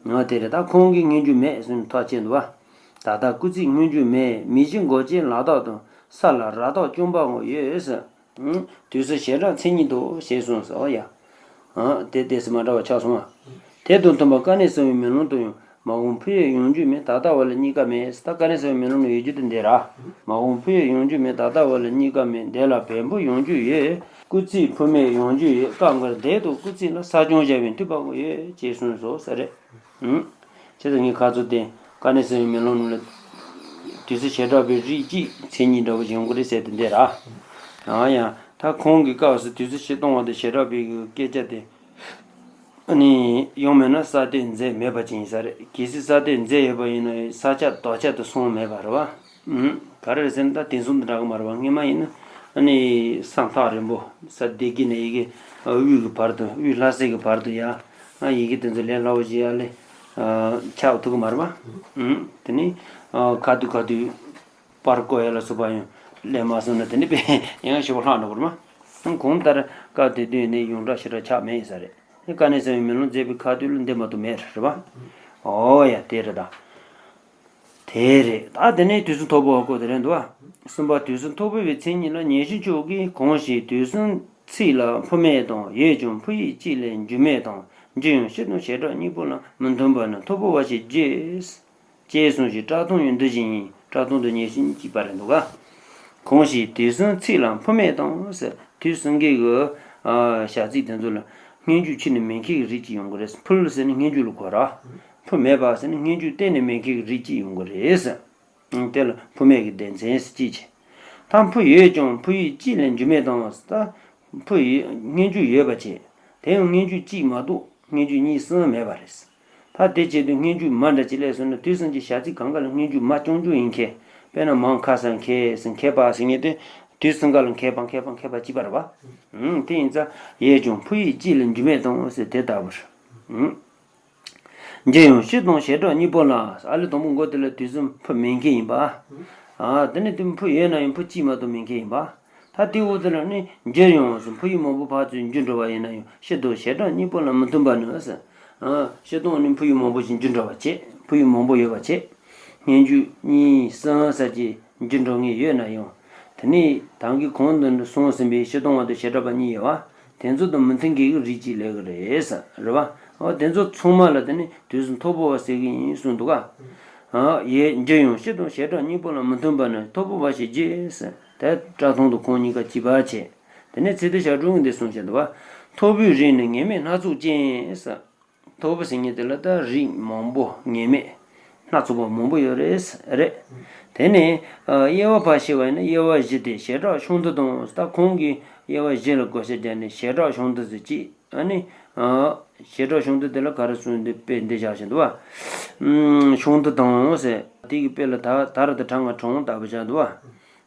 བ། ཨ་དེ་རེད། ད་ཁོང་གིས་སྔོན་འཇུག་མེད་གསུངས་ཐག་བཅད་འདུག་བ། ད་ལྟ་སྐུལ་ཚིག་སྔོན་འཇུག་མེད། མི་གཞི་མགོ་ཅན་ལ་དྭགས་དང་ས་ལ་ར་དྭགས་སྐྱོང་པའང་ཡོད་ཟེར། དུས་སུ་བྱེ་བྲག་མཚན་ཉིད་དོ་ཞེས་གསུངས་སོ་ཡ། དེ་ཏོག་ཙམ་མ་འདྲ་བ་ཆགས་སོང་ང་། དེ་དང་མཐུན་པར་དཀའ་གནད་གསང་བའི་མེ་ལོང་དུ་ཡང་མ་འོངས་ཕོ་ཡི་ཡང་འཇུག་མེད། ད་ལྟ་བ་ལ་གཉིས་ཀ་མེད། ད་དཀའ་གནད་གསང་བའི་མེ་ལོང་ལ་ཡོད་རྒྱུ་དེ་འདི་ར། མ་འོངས་ཕོ་ཡི་ཡང་འཇུག་མེད། ད་ལྟ་བ་ལ་གཉིས་ཀ་མེད། འདས་ལ་བེམ་པོ་ཡང་འཇུག་ཡོད། སྐུལ་ཚིག་ཕོ་མོའི་ཡང་འཇུག་ཡོད། སྐབས་འགར་འདས་དང་སྐུལ་ཚིག་ལ་ས་སྐྱོང་བཞག་པའི་མཐུན་པ་ཡོད་ཅེས་གསུངས་སོ་ས་རེད། ཨང་། བྱས་ཙང་ངས་ཁ་ཚོ་དེ་དཀའ་གནད་གསང་བའི་མེ་ལོང་ནང་ལ་དུས་སུ་བྱེ་བྲག་པའི་རིགས་གཅིག་མཚན་ཉིད་འདྲ་བོ་ཞིག་ཡོང་གི་རེད་ཟེར་དེ་འདི་ར། ཨང་། ཡང་ད་ཁོང་གི་སྐབས་སུ་དུས་སུ་སྤྱིར་བཏང་བ་དང་བྱེ་བྲག་པའི་སྐད་ཆ་དེ་ནི་ཡོང་མེད་ན་ས་སྟེ་མཛད་མེད་པ་ཅན་ཡིན་ས་རེད། གལ་སྲིད་ས་སྟེ་མཛད་ཡོད་པ་ཡིན་ན་ས་ཆ་དོ་ཆ་དུ་སོང་མེད་པ་རེད་བ། ཨུམ། ག་རེ་རེད་ཟེར་ན་ད་དེང་སང་དང་འདྲ་གི་མ་རེད་བ། སྔོན་མ་ཡིན་ན་ཨ་ནི་ས་ཐག་རིང་པོ་ས་སྡེ་དགེ་ནས་ཡི་གེ་དབུས་ཀྱི་བར་དུ་དབུས་ལྷ་སའི་གི་བར་དུ་ཡ། ཨ་ཡི་གེ་དེ་ཚོ་ལས་སླ་བོ་ཞིག་ཡ་ལས་ཨ་ཆགས་ཐུབ་གི་མ་རེད་བ། ཨུམ། དེ་ནི་ཨ་ཁ་ཐུག་ཁ་ཐུག་པར་བརྐོ་ཡ་ལ་སོགས་པ་ཡང་ལས་མ་སོང་ན་དེ་ནི་དཔེ་ཡང་ཞེ་པོ་ལྷག་འགྲོ་གི་རེད་མ། གང་ལྟར་སྐབས་དེ་དུས་ནི་ཡོངས་གྲགས་ཞེ་དྲག་ཆགས་མེད་ཡིན་ས་རེད། དེ་དཀའ་གནད་གསང་བའི་མེ་ལོང་མཛད་པའི་ཁ་ཐུག་ལ་འདི་མ་གཏོགས་མེད་རེད་བ། ཨོ་ཡ་དེ་རེད་ད། དེ་རེད། ད་དེ་ནས་དུས་གསུམ་ཐོར་བུ་བ་སྐོར་དེ་རེད་འདུག་བ། གསུམ་པ་དུས་གསུམ་ཐོར་བུ་བའི་མཚན་ཉིད་ལ་ཉེ་ཤོས་མཆོག་གིས་གང་ཞིག་དུས་གསུམ་ཚིག་ལ་ཕོ་མེད་དང་། ཡོད་ཀྱང་ཕོ་ཡིག་གཅིག་ལས་འགྱུར་མེད་དང་། འགྱུར་ཡང་སྤྱི་དང་བྱེ་བྲག་གཉིས་པོ་ལ་མི་མཐུན་པ་ནི་ཐོར་བུ་བ་ཞེས་བརྗོད། ཅེས་གསུངས་ཤིང་གྲགས་ཐོང་ཡང་འདི་བཞིན་ཡིན། གྲགས་ཐོང་དུ་ཉེ་ཤོས་གཅིག་པ་རེད་འདུག་ག་གང་ཞིག་དུས་གསུམ་ཚིག་ལ་ཕོ་མེད་དང་ཟེར། དུས་གསུམ་གྱི་གི་ཨ་བྱ་ཚིག་དེ་ཚོ་ལ་སྔོན་འཇུག་ཕྱི་ནས་མེད་མཁན་གྱི་རིགས་གཅིག་ཡོང་གི་རེད། ཕོ་ལ་ཟེར་ན་སྔོན་འཇུག་ལ་གོ་ར། ཕོ་མེད་པ་ཟེར་ན་སྔོན་འཇུག་གཏན་ནས་མེད་མཁན་གྱི་རིགས་གཅིག་ཡོང་གི་རེད་ཟེར། དེ་ལ་ཕོ་མེད་ཀྱི་སྡེ་ཚན་ཟེར་གཅིག་བྱས། ད་ཕོ་ཡོད་ཀྱང་ཕོ་ཡིག་གཅིག་ལས་འགྱུར་མེད་དང་ཟེར། ད་ཕོ་ཡིག་སྔོན་འཇུག་ཡོད་པ་བྱས། དེ་ཡང་སྔོན་འཇུག་གཅིག་མ་གཏོགས་སྔོན་འཇུག་གཉིས་གསུམ་མེད་པ་རེད། ད་དེ་བྱེད་དུས་སྔོན་འཇུག་མ་འདྲ་ཅིག་སླེབས་སོང་ན། དུས་གསུམ་གྱི་བྱ་ཚིག་གང་ག་ལ་སྔོན་འཇུག་མ་རྐྱང་རྐྱང་ཡིན་མཁན། དཔེར་ན་མ་མཁའ་ས་མཁས་ཟེར་མཁས་པ་ཟེར་མཁན་དེ་དུས་གསུམ་ག་ལ་མཁས་པ་མཁས་པ་མཁས་པ་གཅིག་པ་རེད་པ། ཨང་། དེ་ཡིན་ཙང་ཡོད་ཀྱང་ཕོ་ཡིག་གཅིག་ལས་འགྱུར་མེད་དང་ཟེར་དེ་ལྟ་བུ་རེད། ཨང་། འགྱུར་ཡང་སྤྱི་དང་བྱེ་བྲག་གཉིས་པོ་ལ། ཨ་ལས་དང་པོ་མགོ་དེ་ལ་དུས་གསུམ་ཕོ་མེད་མཁན་ཡིན་པ། ཨ་དེ་ནས་དེ་ཕོ་ཡོད་ན་ཡང་ཕོ་གཅིག་མ་གཏོགས་མེད་མཁན་ཡིན་པ། ད་དེའི་འོག་དེ་ལ་ནི་འགྱུར་ཡང་ཟེར། ཕོ་ཡིག་མང་པོ་ཕར་ཚུར་འགྱུར་འགྲོ་བ་ཡིན་ན་ཡང་སྤྱི་དང་བྱེ་བྲག་གཉིས་པོ་ལ་མི་མཐུན་པ་ནི་ཟེར། ཨ་སྤྱིར་བཏང་ནི་ཕོ་ཡིག་མང་པོ་ཞིག་འགྱུར་འགྲོ་བ་བྱེད། ཕོ་ཡིག་མང་པོ་ཡོད་པ་བྱེད། སྔོན་འཇུག་གཉིས་གསུམ་ཟེར་གྱི་འགྱུར་འགྲོ་མཁན་ཡོད་ན་ཡང་། དེ་ནི་ད་གིན་གོང་དུ་གསུངས་ཟིན་པའི་སྤྱིར་བཏང་བ་དང་བྱེ་བྲག་པ་གཉིས་ཡོད་པ། དེ་ཚོ་དང་མི་མཐུན་མཁན་གྱི་རིགས་གཅིག་སླེབས་ཀྱི་རེད་ཟེར། རེད་པ། འོ་དེ་ཚོ་ཚང་མ་ལ་དེ་ནི་དུས་གསུམ་ཐོར་བུ་བ་ཟེར་གྱི་ཡིན་གསུངས་འདུག་ག་ཨ་ཡོད། འགྱུར་ཡང་སྤྱི་དང་བྱེ་བྲག་གཉིས་པོ་ལ་མི་མཐུན་པ་ནི་ཐོར་བུ་བ་ཞེས་བརྗོད་ཟེར། དེ་གྲགས་ཐོང་དུ་ཁོང་གཉིས་ཀ་གཅིག་པ་བྱས། དེ་ནས་ཚེ་འདི་བྱ་སྒྲུབ་ཀྱིས་འདི་གསུངས་བཞག་འདུག་པ། ཐོར་བུའི་རིགས་ནི་ངེས་མེད་སྣ་ཚོགས་ཅན་ཟེར། ཐོར་བུ་ཟེར་མཁན་དེ་ལ་ད་རིགས་མང་པོ་ངེས་མེད་སྣ་ཚོགས་པ་མང་པོ་ཡོད་རེད། རེད། དེ་ནས་ཨ་དབྱེ་བ་ཕར་ཕྱེ་བ་ཡིན་ན་དབྱེ་བ་བཞི་སྟེ། བྱེ་བྲག་ཤིན་ཏུ་དང་། ད་ཁོང་གིས་དབྱེ་བ་བཞི་ལ་བགོ་བཤའ་བརྒྱབ་ནས་བྱེ་བྲག་ཤིན་ཏུ་ཟེར་གཅིག་ཨ་ནི། ཨ་བྱེ་བྲག་ཤིན་ཏུ་དེ་ལ་ག་རེ་གསུངས་འདུག་དཔེ་འདི་བཞག་བཞིན་འདུག་པ། ཨུམ། ཤིན་ཏུ་དང་ཟེར། དེ་གི་དཔེ་ལ་ད་ད་ར་དང་གྲངས་ང་གྲངས་ལྟ་བུ་བཞག་འདུག་པ།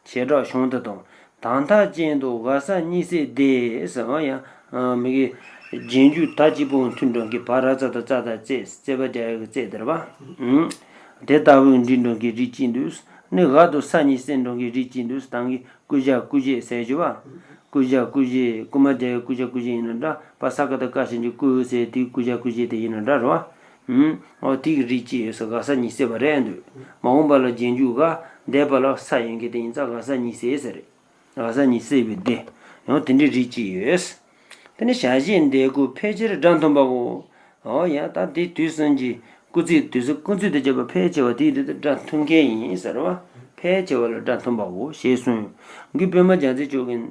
བྱེ་བྲག་ཤིན་ཏུ་དང་། དང་ཐག་ཅན་དང་འགལ་ས་གཉིས་སེལ་སྡེ་ཟེར་བ་ཡང་། ཨ་མི་གི་རྗེས་འཇུག་ད་གཅིག་པོ་མཐུན་འགྲོ་མཁན་བ་ར་ཙ་དང་ཙ་དང་ཙེ་ཙེ་པ་རྒྱ་ཡག་གི་ཙེ་དེ་རེད་པ། ཨུམ། དེ་ལྟ་བུའི་འབྲི་འགྲོ་མཁན་རིགས་གཅིག་འདུག་ནི་འགལ་དང་ས་གཉིས་སེལ་འགྲོ་མཁན་རིགས་གཅིག་འདུག་ད་གིན་ཀུ་ཤ་ཀུ་ཤ་ཟེར་རྒྱུ་བ། སྐུ་བཞག་སྐུ་བཞེས། སྐུ་མ་དེ་སྐུ་བཞག་སྐུ་བཞེས་ཡིན་ན་འདྲ། པ་ས་ཀ་བཏགས་སྐ་ཞབས་ཀྱུ་སྐུ་ཟེར་དེའི་སྐུ་བཞག་སྐུ་བཞེས་དེ་ཡིན་ན་འདྲ་རེད་བ། ཨུམ། ཨོ་དེ་གི་རིགས་གཅིག་ཡོད་ས་ག་ས་ཉི་ཟེར་བ་རེད་འདུག་མ་འོངས་པ་ལ་རྗེས་འཇུག་ག་འདས་པ་ལ་ས་ཡོད་མཁན་དེ་ཡིན་ཙང་ག་ས་ཉི་ཟེར་ས་རེད། ག་ས་ཉི་ཟེར་བའི་སྡེ། ཡང་དེ་འདྲའི་རིགས་གཅིག་ཡོད། དེ་ནི་བྱ་བྱེད་འདས་དགོས་ཕལ་ཆེར་སྒྲ་མཐུན་པའོ། ཨོ་ཡ་ད་དེ་དུས་གསུམ་གྱི་སྐུལ་ཚིག་དུས་གསུམ་སྐུལ་ཚིག་དང་བཅས་པ་ཕལ་ཆེ་བ་དེའི་དུས་སུ་སྒྲ་མཐུན་མཁན་ཡིན་ཟེར་བ། ཕལ་ཆེ་བ་ལ་སྒྲ་མཐུན་པའོ་ཞེས་གསུངས། གུས་པདྨ་རྒྱལ་མཚན་མཆོག་གིས།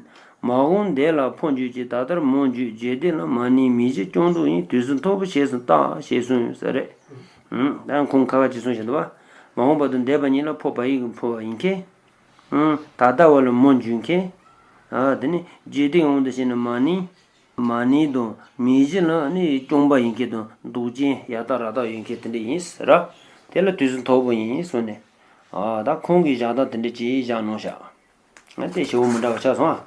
མ་འོངས་འདས་ལ་ཕོ་འགྱུར་གྱི། ད་ལྟར་མོ་འགྱུར། རྗེས་འདེད་ལ་མ་ནིང་། མིང་གཞི་སྐྱོང་ལྡོག་ཡིན། དུས་གསུམ་ཐོབ་པོ་ཞེས་སུ་བཏགས་ཞེས་གསུངས་ཡོད་ས་རེད། ཨུམ། ད་ཁོང་ཁ་ཁ་ཅིག་གསུངས་བཞག་འདུག་བ། མ་འོངས་པ་དང་འདས་པ་གཉིས་ལ་ཕོ་བ་ཡིག་གི་ཕོ་བ་ཡིན་མཁན། ཨུམ། ད་ལྟ་བ་ལ་མོ་འགྱུར་མཁན། ཨ་དེ་ནི་རྗེས་འདེད་འོང་དུ་བྱས་ན་མ་ནིང་། མ་ནིང་དང་མིང་གཞི་ལ་ནི་སྐྱོང་བ་ཡིན་མཁན་དང་ལྡོག་ཅན་ཡང་དག་རང་རྟགས་ཡོད་མཁན་དེ་འདྲ་ཡིན་ཟེར། དེ་ལ་དུས་གསུམ་ཐོབ་པོ་ཡིན་གསུངས་ནས། ཨ་ད་ཁོང་གིས་བཞག་སྟངས་དེ་འདྲ་ཅིག་བཞག་གནང་བཞག་ཨ་དེ་ཞེ་པོ་མི་འདྲ་བ་ཆགས་སོང་ཨ།